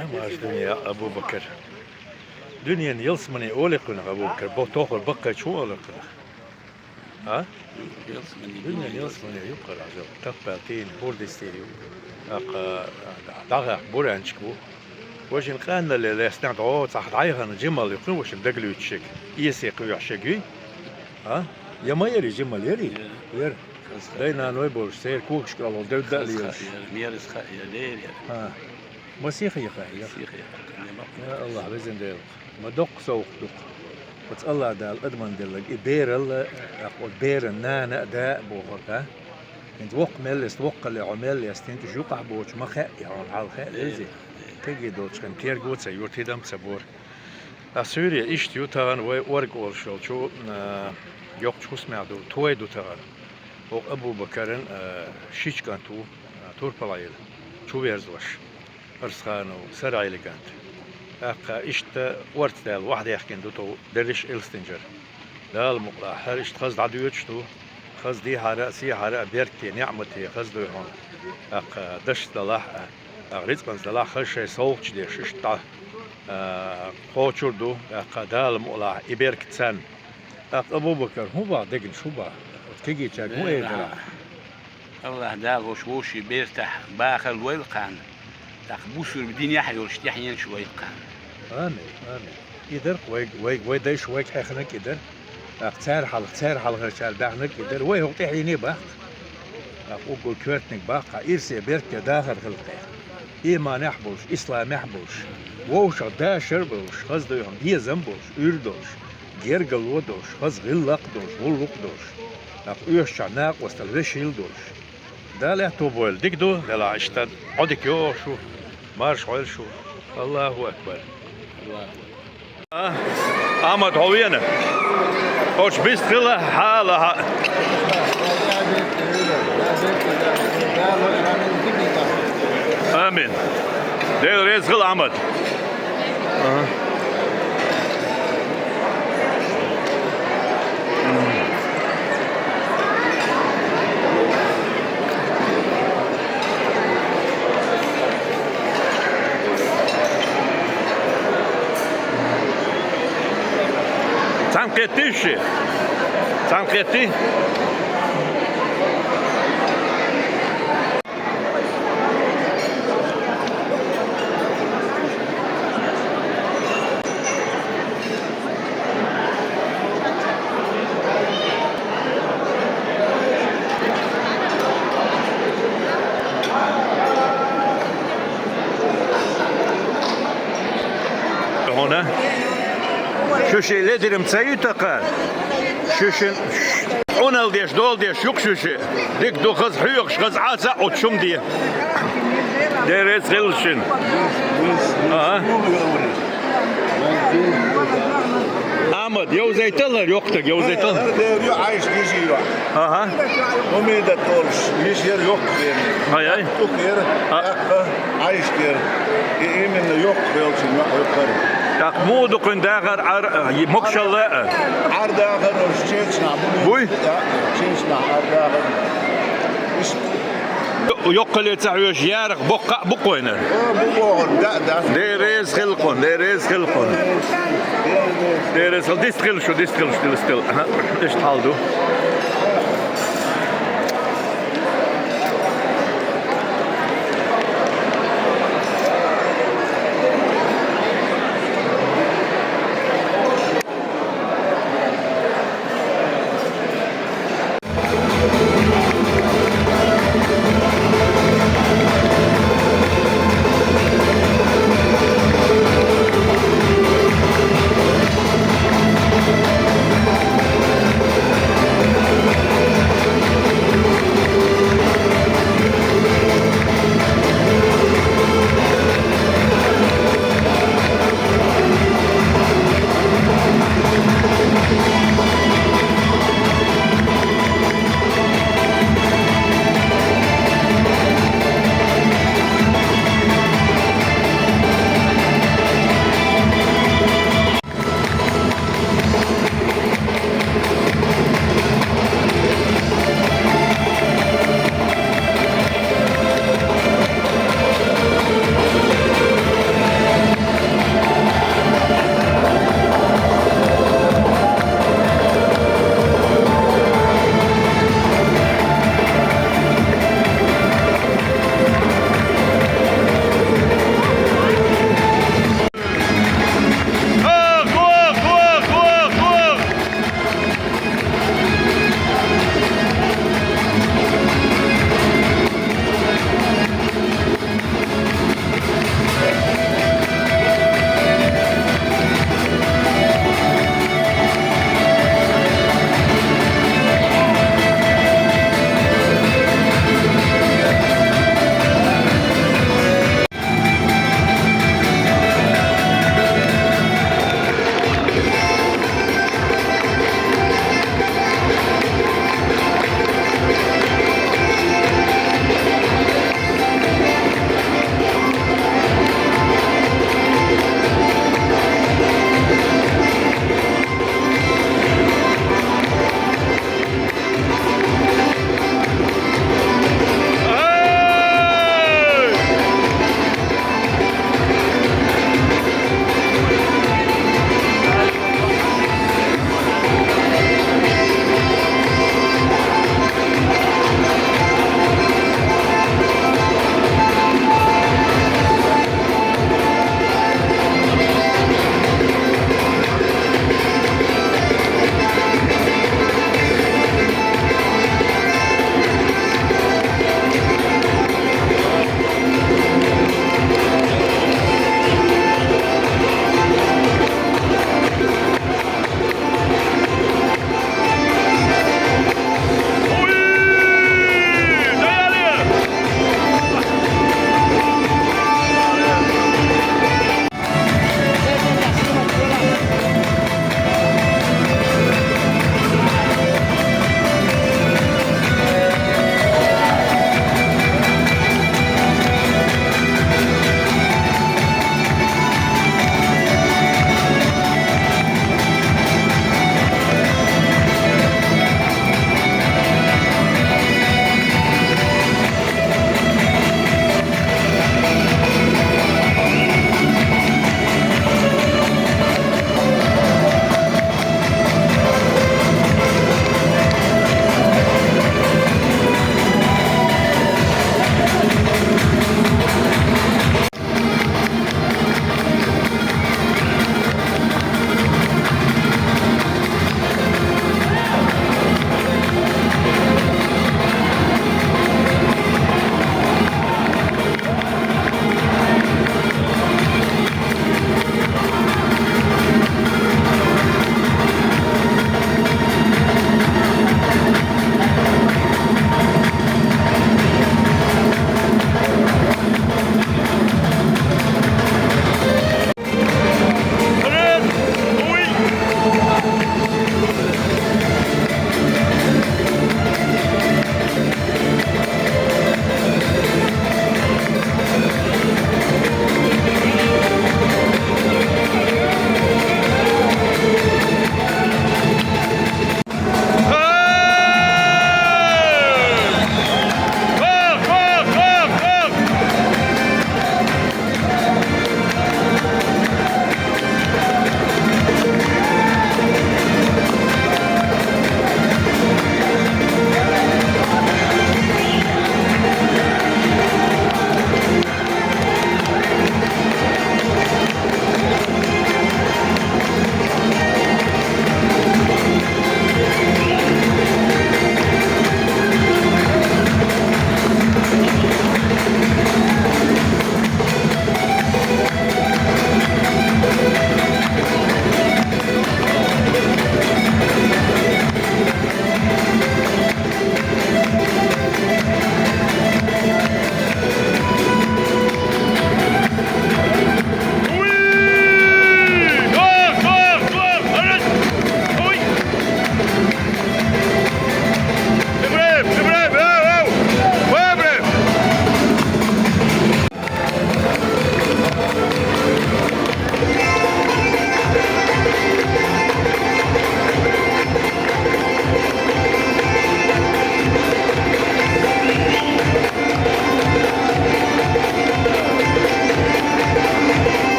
Хьан ваш дуьне, Абу-Бакар? Дуьненан ялсамане олий кхунах, Абу-Бакар, бо тохар баккхайчу олий кхунах? А? Дуьненан ялсамане юкъара хьажал. Таппал тийна, хӀордис тӀе ю. ТӀаккха дӀагӀа буранчик ву. Важин къаьннале лаьцна дӀо цхьа дӀайхана жимал юкъа, вашин дагалуьйтуш шег. Эсе кхуьйхьа шег юй? А? Я ма яри жимал, яри? Яр. Дай-наной болуш, церан когашка алгӀа девдда а лелаш. Мерас хаъ яр, лер яр. А. Масех яха, яха. Масех яха, кхин нема. Я Аллах, везан Дела. Ма доккха совгӀат ду-кх. Оцу Аллах Дала адаман делларг и бералла, тӀаккха оцу беран нана а, да а бохург, а? ХӀинца воккха мел леста, воккхалле хьо мел лестийна, уьш юкъахь боцуш ма хаьа, и хьуна хьал хаьа, вези? Кегий доцуш хӀинца терго а ца юра, тидам а ца бора. Ас суьйре иштта ю тахана вай Орга олуш йолчу, а, йоккхачу хӀусамехь ду, той ду тахана. Оха Абу-Бакаран, а, шича кӀант ву, а, турпала йила, чу верзош. Арсханов Саргьайли кӀант. ТӀаккха иштта орца даьлла ваха даьхкина ду тхо, берриш а Элстинчара. Дала мукъалахь, хӀара иштта хаза дӀадоьдуш ду, хаза дехьара а, сехьара а, беркате, неӀмате хаза дуй хьуна. ТӀаккха дашца далахь а, тӀаккха рицкъанца далахь а, хаза шайн совгӀаташ деш, иштта дӀа, а, кхочур ду, тӀаккха Дала мукъалахь, и беркат санна. ТӀаккха Абу-Бакар, хӀун боху дегнаш, хӀун боху? Оцу кегийчаьрга хӀун эр дара ахь? Аллах Дала хӀорш вовшийн бертахь бахар лойла кхарна, тӀаккха бусурба динехь а йолуш тӀаьхьенаш лойла кхарна. Амин, амин. И дара-кх вайга, вайга, вай дайша вайга хьехнарг и дара. ТӀаккха цара хьалха, цара хьалхарчара баьхнарг и дара. Вай хӀокху тӀаьхьене баккха. ТӀаккха уггар коьртаниг баккха, ирсе, беркате дахар хилла тхех. Ийманехь а болуш, исламехь а болуш, вовшах дашар а болуш, хаза дуй хьуна безам а болуш, уьйр а долуш, гергарло а долуш, хаза гӀиллакх а долуш, гӀуллакх а долуш, тӀаккха оьшучохь накъосталла вешийла а долуш. Дала аьтто бойла. Дика ду, делахь иштта, Ӏодика йогӀу шу, марша Ӏойла шу. Аллаху акбар. Ахьмад, хьо вена? Оцу бист хила хьала хьа. Амин. Дела реза хила, Ахьмад. Ага. Цхьаьна кхеттий ши? Цхьаьна кхеттий? Хьуна? Шу шиъ ледирам ца ю тӀаккха? Шу шин Ӏуналла деш, дола деш ю-кх шу шиъ. Дика ду, хаза хьоьхуш, хаза Ӏаса а Ӏуттуш хӀума де. Дерриг а хилла шин. Ага. Мад, йовзайтал, йоккха йовзайтал. Дера ю Ӏайш гижи ю. Аха. Умида толш, гиш ер йоккха ер. Ай, ай. Тук ер, А. Яккха, Ӏайш ер. И именно йоккха белчи, йоккха. Так, муду кхуьн дахар ар, а, и мокшалла, а. Ар дахар, чечна, Буй? Да, чечна, ар дахар. Иш Йоккхале ца хьоьжуш ярах боккха а бу кхойнар. О, бу бохур, да, да. Деррес хилкъун, деррес хилкъун. Деррес хил, дист хил шу, дист хил шу, дист хил. Аха, иштта хьал ду.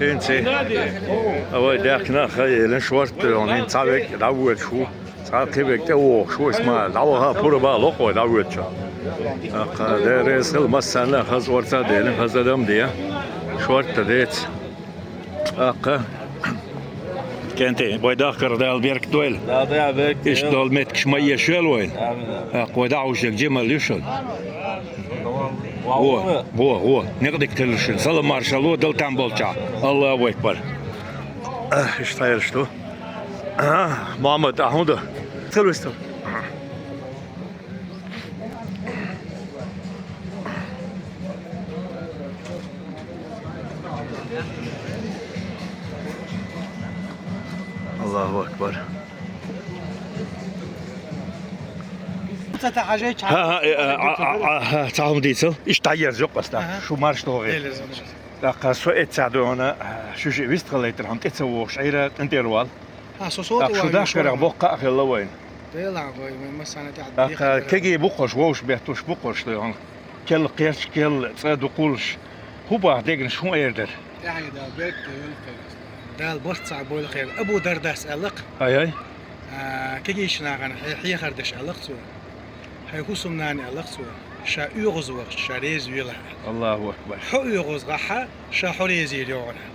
ХӀинца а вай даьхкина хьаелина шортта йолу, хӀинца цхьа вег дӀавоьдуш ву, цхьа кхин вег тӀевогӀуш ву, аса ма дӀаваха пурба локхо дӀавоьдучу. ТӀаккха Дела реза хила массарна, хаза орца а делина, хаза адам а де, шортта деца. ТӀаккха, кӀентий, вай дахкар Дала беркат дойла. Да, да, беркат. Иштта долу меттигаш ма эшайойла вайна. Амин. ТӀаккха вай дӀахьуш ерг жималла ю шуна. Во, во, во. Некъ дика хила шуна. Салам маршалла, Дала там болчохь. Аллаху акбар. А, иштта хьаелаш ду. А, Мухьаммад, а хӀун ду? Хила висту. Аллаху акбар. Ца та хьажай, ча- ХӀа, хӀа, э, э, а, а, а, хӀа, ца хӀума дийцал. Иштта дӀаерза йоккхаста. Аха. Шу марш догӀе. Элирза. ТӀаккха со эццахь дуьйна, шу шиъ вистхалайтархьама тӀе ца вогӀуш, Ӏийра къинтӀера вал. ХӀа, со со тӀаккха шу дахкарах боккха а хилла вайна. Делахь вай, вай массарна тӀехь тӀаккха дехар. Кегий бу-кх уьш, вовшах бетталуш бу-кх уьш дуьйна. Керла кхерч, керла цӀа дукхуллуш. ХӀун боху дегнаш, хӀун эр дара? ТӀаьхье Дала беркате йойла кхераш. Дала барт цхьаъ бойла кхеран. Абу Дардас аьлла-кх. Ай-ай. А, кегийчу нахана хье-, хьехар деш аьлла-кх цо. Хьайн хӀусамнана аьлла-кх цо. Ша оьгӀаз вахча, ша реза велахь аьлла. Аллаху акбар. Хьо оьгӀаз гӀахь, ша хьо реза йийр йогӀур аьлла.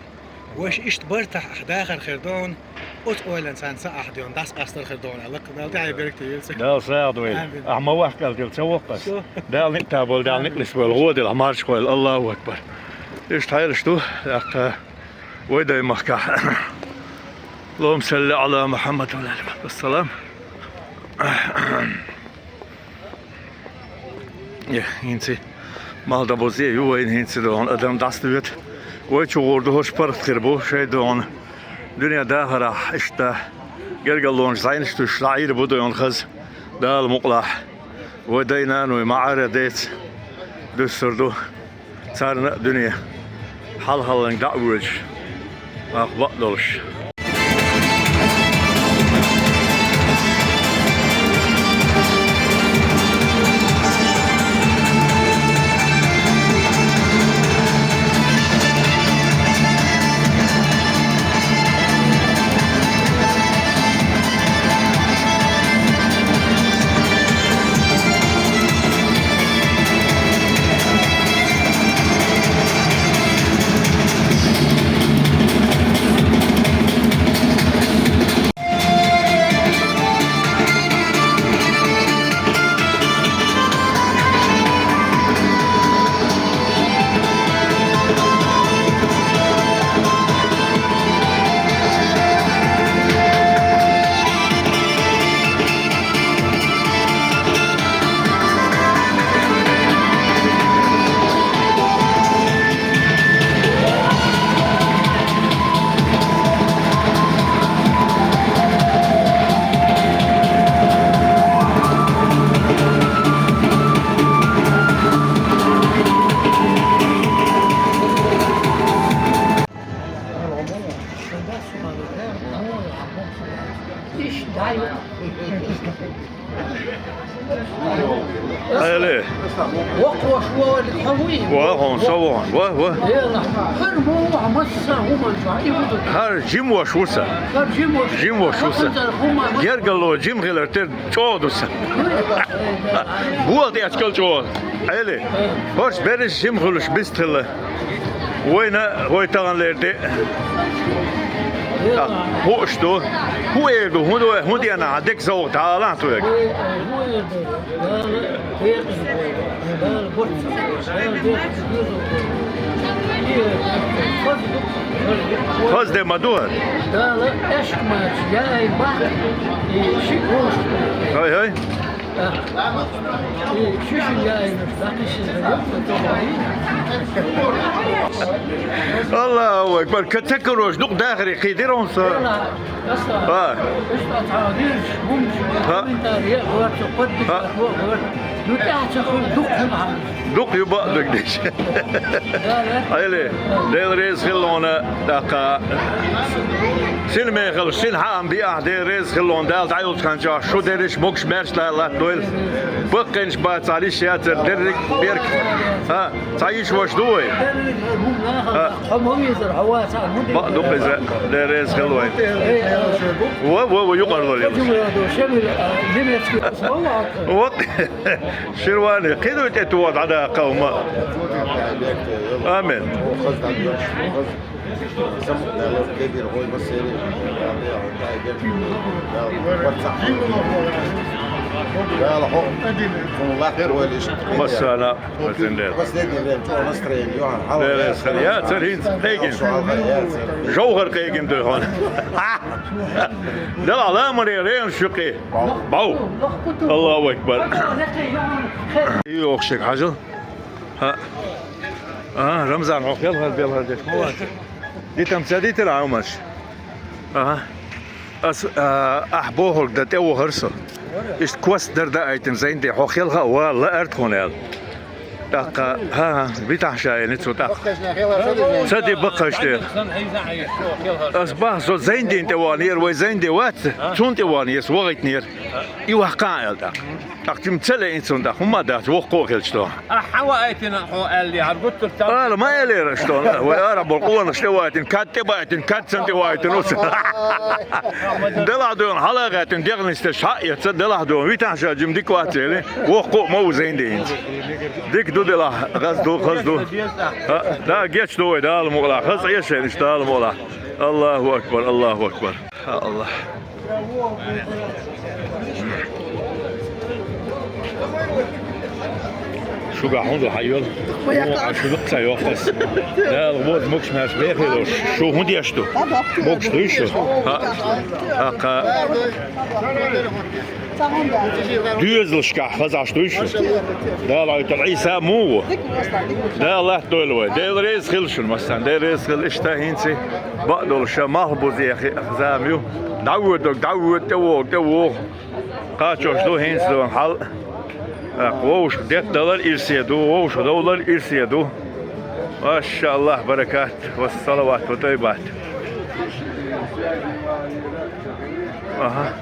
Вайша иштта бартахь ахь дахар хир ду хьуна, оцу ойланца цхьаьна ца ахь дуьйна, дӀасакъастар хир ду хьуна аьлла-кх. Дала тӀаьхье беркате йойла цунна. Дала сагӀа дойла. Амин. Ахь ма ваьхкалла, Дела ца воккху ас. Со. Дала ницкъ болу, Дала ницкъ листа болу, гӀо дела, марша хойла, Аллаху акбар. Иштта хьаелаш ду, тӀаккха вай дай махкахь. Аллахумма салли Ӏала Мухьаммад ва Ӏала али Мухьаммад. Вассалам. Э, хӀинца мел дан бузий ю вайна, хӀинца дуьйна адам дӀасадоьду. Вай чу гӀур ду хӀорш паргӀат хир бу, шайн дуьйна дуьнен дахарехь иштта гергарлонаш зӀенаш туьйсуш дӀаийр бу дуьйна хаза, Дала мукъалахь. Вай дай-наной ма Ӏара деца дуьссур ду. Царна а дуьне хьалхалланга дӀа а воьдуш, нах бакъ долуш. Эли. Ва хьун со вон. Ва, ва. ХӀара жимош ву сан. ХӀара жимош ву сан. Гергарло жим хилар тера чӀогӀа ду сан. Боху тӀе аьчкал чӀогӀа. Эли. ХӀорш берриш жим хуьлуш бист хилла. Вайна, вай тахана лер де. ХӀуъуш ду. ХӀун эр ду? ХӀун ду? ХӀун дена? Хьан дегза вогӀу дӀалахь цу вега. Хаза де ма ду хӀара. Дала аьшка марча яай бахьа, и ши гӀошка. ХӀай, хӀай. Аллаху акбар. Ка ца карош, дукха дахаре кхийдира хьуна со. ХӀа. ХӀа. ХӀа. Дукха ю бакъдерг деш. Айле, Дела реза хилла хьуна, тӀаккха сина мехалла, сина хьаам биахь, Дела реза хилла хьуна, Дала дӀайолчу ханчохь шу дерриш могуш-маьрша латтадойла. Баккхийнаш бац, цхьа лиш яцара, дерриг берг. ХӀа, цхьа йиш ваша ду вай? ХӀа. Бакъ ду иза, Дела реза хилла вай. Ва, ва, ва, юкъарло лелаш. Ва. Ширвани, кхидуй тӀе тоха дӀадаккха хӀума. Амин. Массана, везин дела. Яцара хӀинца къегина. Жовхар къегина ду хьуна. Дела ламаре ренаш юкъе. Бау. Аллаху акбар. Йохшик хьажал. ХӀа. А, Рамзан, хьо хелхар белхар деш ма вац. Дитам ца дитира Ӏамаш? Аха. Ас, а, ахь бохург дан тӀе вахар со. Иштта кос дар даийтина зайнде, хьо хелха а вала лаьар тхуна аьлла. ТӀаккха, хӀа, хӀа, витахь ша яни цу тӀаккха. Ца де бакхаш те. Ас бах, со зайндин тӀе ваханера, вай зайнде вац, цунна тӀе ваханера, со вахийтинера. И ваха кхаъ аьлла тӀаккха. ТӀаккха тим ца леъна цунна тӀаккха, хӀумма дац, воккхо а хилча тхо. Ахьа ваийтина хьо аьлли, хьара гуттар ца. Ала ма элира што, вай ара болу къонаш тӀе ваийтина, кад тӀе баийтина, кад цунна тӀе ваийтина оцу. Делахь дуьйна хьала а гӀаьттина, дегӀ нисдеш хьаэца, делахь дуьйна, витахь ша жима дика вац элли, воккхо а ма ву зайндинца. Дика ду делахь, гӀаз ду, хаз ду. ХӀа, да, гечдо вай, Дала мукъалахь, хаза эшайна иштта Дала мукъалахь. Аллаху акбар, Аллаху акбар. Ха, Аллах. Шуга хьун ду хьайол? Шу дукха ца йохкас. Дала воз мукш маш бехило. Шу хӀун деш ду? Мукш дуй шу? Ха. Ха, ха. Доьзалшкахь хазаш дуй шу? Дала Ӏуьйтал Ӏийса мугӀу? Дала латтадойла вай. Дела реза хила шуна, массан. Дела реза хила иштта хӀинца. Бакъдолуш ша малхбузехь зама ю. ДӀавоьдург дӀавоьду, тӀевогӀу, тӀевогӀу. Кхачош ду хӀинца ду хьал. ТӀаккха вовшах детталар ирсе ду, вовшах довлар ирсе ду. Машаллах, баракат, ва салават, ва тайбат. Аха.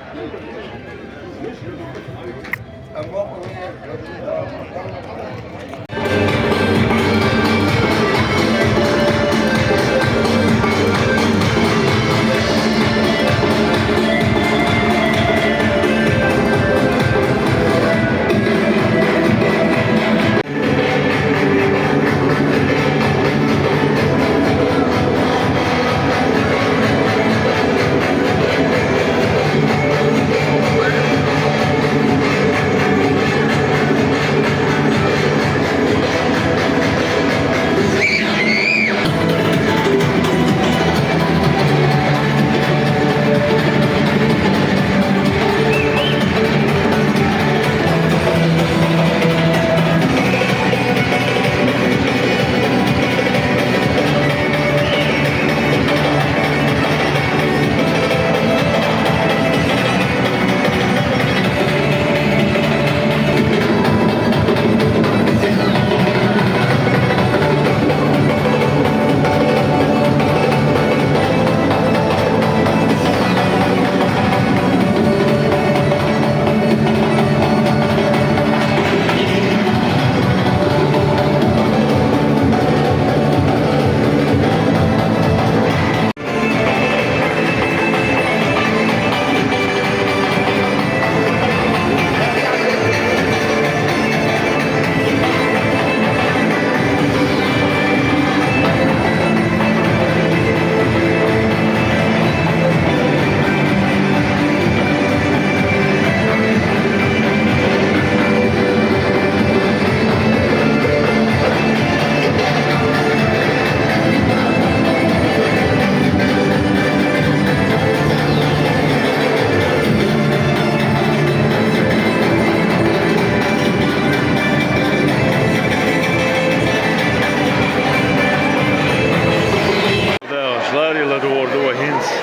Да, ларила дугӀур ду вай хӀинца.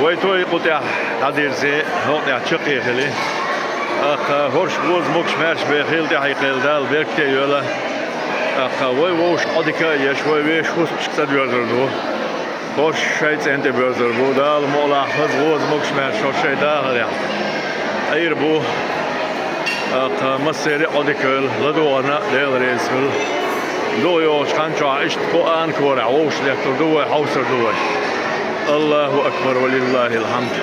Вай той кху тӀехь дӀадирзе, хӀокху тӀехь чаккхе хили. ТӀаккха хӀорш гӀоза могаш-маьрша бен хийла тӀехьа кхайла, Дала беркате йойла. ТӀаккха вай вовшашка Ӏодика а еш, вай веший хӀусамашка цӀадоьрзур ду. ХӀорш шоай цӀен тӀа боьрзур бу. Дала мукъалахь, хаза гӀоза могаш-маьрша хӀорш шоай дахарехь Ӏийр бу. ТӀаккха массеран а Ӏодика йойла, ладувгӀарна а Дела реза хуьлда. ДогӀа йогӀучу хан чохь иштта кху а корахь вовшах леттар ду вай, хьовсур ду вай. Аллаху акбар, ва лиллахил хьамд.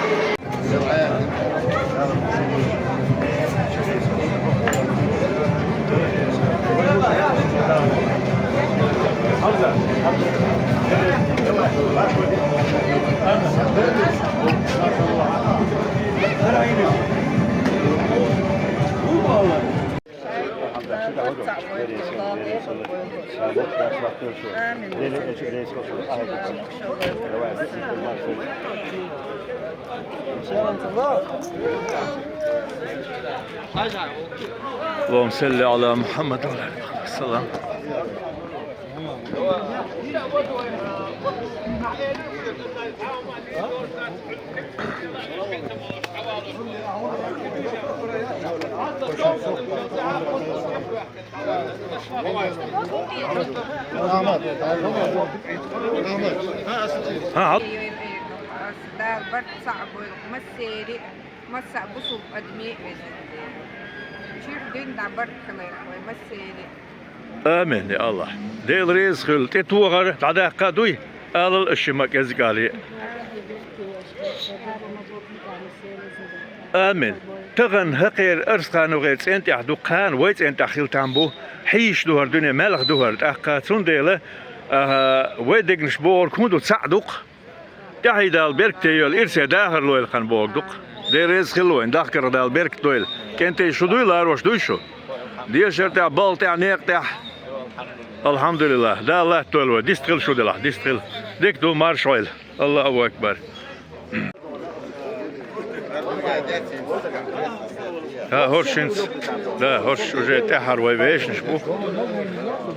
اللهم صل على محمد وعلى آل محمد. السلام. Дала барт цхьаъ бойла массеран а, массо а бусалба адамийн а везан Дела. Чуьра дин дӀа барт хиларх вай массеран а. Амин, я Аллах. Дела реза хуьлда, тӀетохар дӀадаккха а дуй, алал аша шиъ ма кӀезиг алий. Амин. Тахана хӀокхеран АрсхановгӀеран цӀен тӀехь ду, кхана вай цӀен тӀехь хила там бу, хьийзаш ду хӀара дуьне, маьлха ду хӀара, тӀаккха цундела, аха, вай дегнаш бохург хӀун ду, цхьаъ ду-кх. ТӀаьхье Дала беркате йойла, ирсе дахар лойла хан бохург ду-кх. Дела реза хуьлда вайна, дахкарх Дала беркат дойла. КӀентий шу дуй, ларош дуй шу? Дешар тӀехь, балха тӀехь, некъа тӀехь. Алхьамдулиллах, Дала латтадойла вай, дистхила шу делахь, дистхила. Дика ду, марша Ӏойла. Аллаху акбар. ХӀа, хӀорш хӀинца, да, хӀорш уже тӀаьххьара вай вешнаш бу.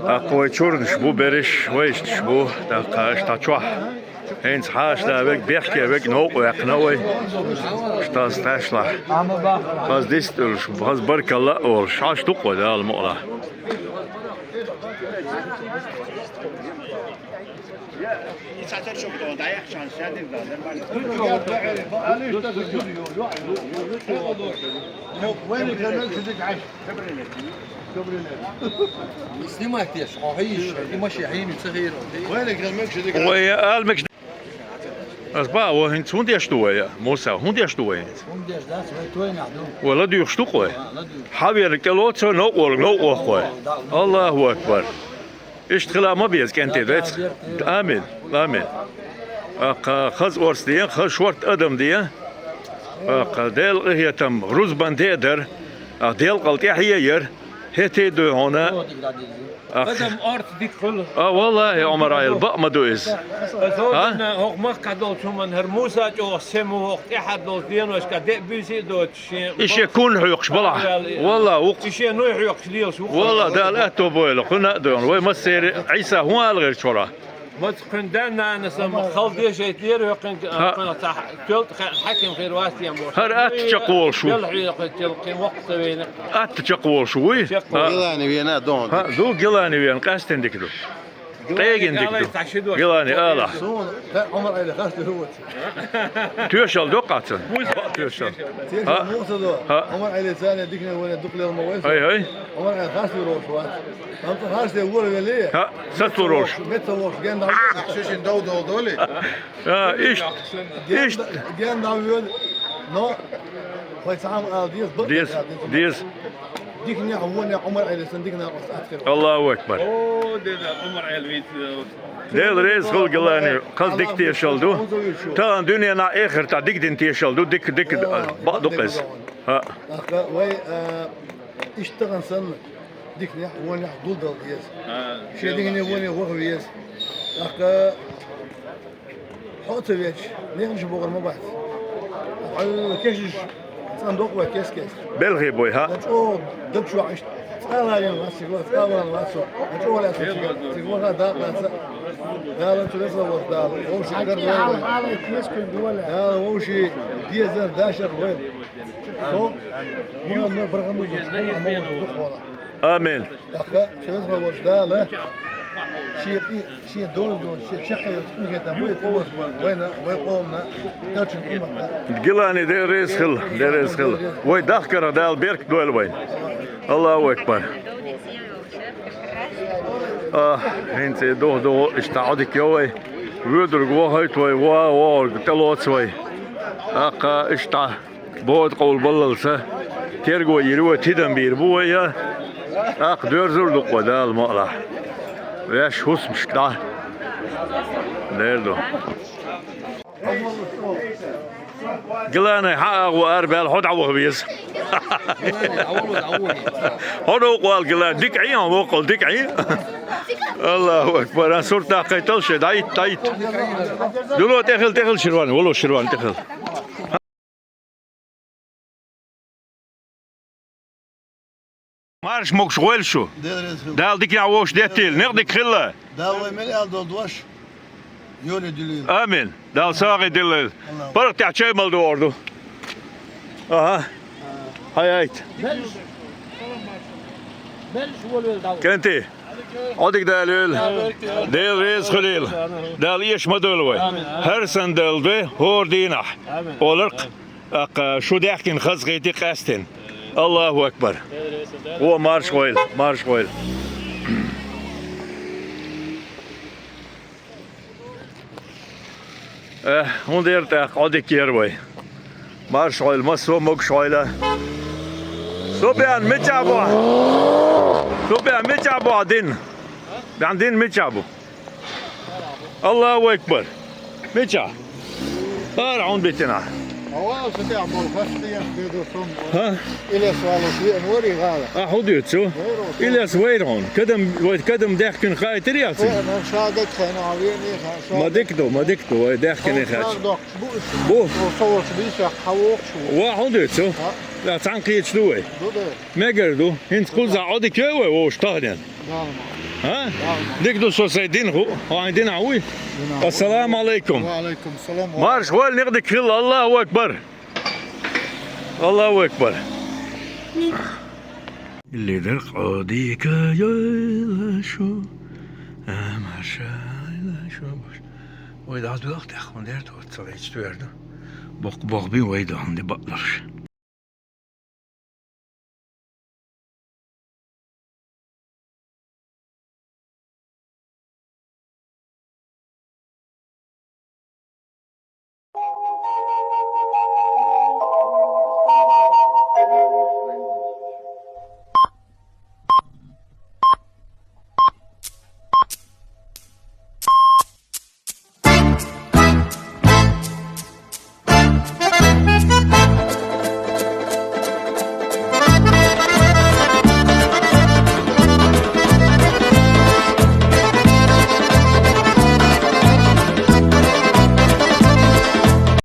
ТӀаккха вай чурнаш бу, берриш вайшнаш бу. ТӀаккха аша тхан чохь. ХӀинца хьаша да верг, бехке верг новкъа ваьккхина вай. Штаз ташлахь. Хаза дистуьллуш, хаза баркалла а олуш. Хьаша ду-кх вай, Дала мукъалахь. Снимать еш, хьо хьийзаш, и машен хьийна ца хиира. Вай, ала мегаш. Ас баа, вай хӀинца хӀун деш ду вай, Муса, хӀун деш ду вай хӀинца? ХӀун деш дац, вай тойнехь ду. Вай ладуьйхуш ду-кх вай? Хьан верг тӀелоцу, новкъа волг новкъа воху вай. Аллаху акбар. Иштта хила а ма беза, кӀентий, веций. Амин. Амин. ТӀаккха хаза орца де, хаза шортта адам де. ТӀаккха Делан къинхетам, рузбан де а дара. ТӀаккха делкъал тӀаьхье а яра. ХӀетий а дуй хьуна. ТӀаккха адам орца дика хуьлу. А, валлахӀи, Ӏумар-Ӏела, баа ма ду иза. Аса хӀокху махкахь долчу хӀуманна хӀара Муса чӀогӀа сема ву, хӀокху тӀаьхьара долчу деношкахь де а, буьйса а доцуш. И шен кун хьоькхуш балахь. Валла, ву-кх. И шен нуй хьоькхуш лелаш ву-кх. Валла, Дала аьтто бойла, кхуьнан а дойла. Вай массеран а, Ӏийса, хӀун ала гӀирчу хӀора? Маца кхуьнан да-нанас-м хала дешайта дера хӀокхуьнга, хӀокхуьнах цхьа тоьлла хьаькам хир вац те бохуш. ХӀара атта чекхволуш ву. Мел хьоькхучул кхин воккха ца вайна. Атта чекхволуш ву вуй? Чекхволуш. ГӀилана вена а доху. ХӀа, ду ГӀилана вена, къаьстина дика ду. Къегина дика ду. ГӀилана, ала. Суна, Ӏумар-Ӏела хастар ву. Тоьшалла доккху цунна. Баа тоьшалла. Тешалла муха ца до? ХӀа. Ӏумар-Ӏела царна дикане вайна дукха лела ма вай со. ХӀай, хӀай. Ӏумар-Ӏела хастар волуш вац. Амма хастар вора веле. ХӀа, сацвор волуш. Меца волуш, генда. Шу шин дов дов доли? А, иштта. Иштта. Генда вен. Но, хой цхьа хӀума ала деза, бакъ деза. Деза. Диканехь, вонехь Ӏумар-Ӏела санна дика накъост ацхир. Аллаху акбар. О, деда, Ӏумар-Ӏела вийца. Дела реза хуьлда, ГӀилана, хаза дика тешалла ду. Тахана дуьненахь, эхартахь дика дина тешалла ду, дика, дика, бакъ ду-кх иза. ХӀаъ. ТӀаккха вай, а, иштта тахана санна, диканехь, вонехь гулдала деза. Шен дикане, воне ваха веза. ТӀаккха хьо а ца веача, некъаш бохур ма бац. Хьо кешнаш цӀандокъу вай кест-кеста. Белхий буй, хӀаъ? Дан чӀогӀа даг чохь иштта. Цкъа а ларийна вац цига, цкъа а ван вац со. Дан чӀогӀа лаьцна цига. Цига ваха дакъа дац. Дала цу веза волчу Дала. Вовшийн кара войла вай. Дала вовшийн дезар, дашар войла. Амин. Амин. Гилани, Дела реза хила, Дела реза хила. Вай дахкарах Дала беркат дойла вайна. Аллаху акбар. А, хӀинца и дугӀу-дугӀу иштта Ӏодика йо вай. Воьдург вохуьйту вай, ва, вогӀург тӀелоцу вай. ТӀаккха иштта бода къовла баллалца терго йийр вай, тидам бийр бу вай, я. ТӀаккха доьрзур ду-кх вай, Дала мукъалахь. Ваьш хӀусамашка дӀа. Дера ду. Гиланай, хьан агӀо арабаьлла, хьо дӀаваха веза. Хьо новкъа вала, Гилан, дика Ӏий хьуна воккхал, дика Ӏий. Аллаху акбар, ан сурт даккхайтал шен, дӀайитта, дӀайитта. Дуьло тӀехила, тӀехила, Ширван, вало Ширван, тӀехила. Марша могуш гӀойла шу. Дала диканехь вовшах деттийла. Некъ дика хилла. Дала вай мел аьлла долу дош йоне дуьлийла. Амин. Дала сагӀи дилла. Аллаху. ПаргӀатехь чай мала догӀур ду. Аха. Хьаяйта. КӀентий, Ӏодика Дала йойла. Дела реза хуьлийла. Дала эша ма дойла вай. ХӀара санна Дала де хӀора дийнахь. Оларх. ТӀаккха шу даьхкина хазахийти къаьстина. Аллаху акбар. О, марша гӀойла, марша гӀойла. Э, хӀун дера тӀаккха, Ӏодика яра вай. Марша гӀойла, массо а могуш гӀойла. Субян, мичахь бу? Субян, мичахь бу дин? Бян дин мичахь бу? Аллаху акбар! Мича? Ара хьуна битина. Ава, аса тӀехь болу хастаеш беду сум. ХӀа? Илес валуш веана вари гӀала. А, хьо дуьйцу? Вайро. Илес вайра хьуна. Кадам, вай кадам даьхкина хаийтира яци? Веана, ша дагахь хьайна, а веана, ша. Ма дика ду, ма дика ду, вай даьхкина хаьттича. Бу? Со волчу бийсех хьан вохуш ву. Ва хьо дуьйцу? ХӀа? Я цхьаьна кхеташ ду вай? Ду, ду. Мегар ду. ХӀинца кхузахь Ӏодика йой вай вовшах таханен? Далма. А? Далма. Дика ду, со сайн дина хӀу-, хьайн динахь вуй? Динахь. Ассаламу алайкум. Ва алайкум салам. Марша гӀойла, некъ дика хилла, Аллаху акбар. Аллаху акбар. Лидер Ӏодика йойла шу, а, марша гӀойла шу. Вай дӀа дуьллахь тӀехь, хӀун дера тхо ца лечу туьйр ду. Боккха боху бин вай ду хьуна де бакъдолуш.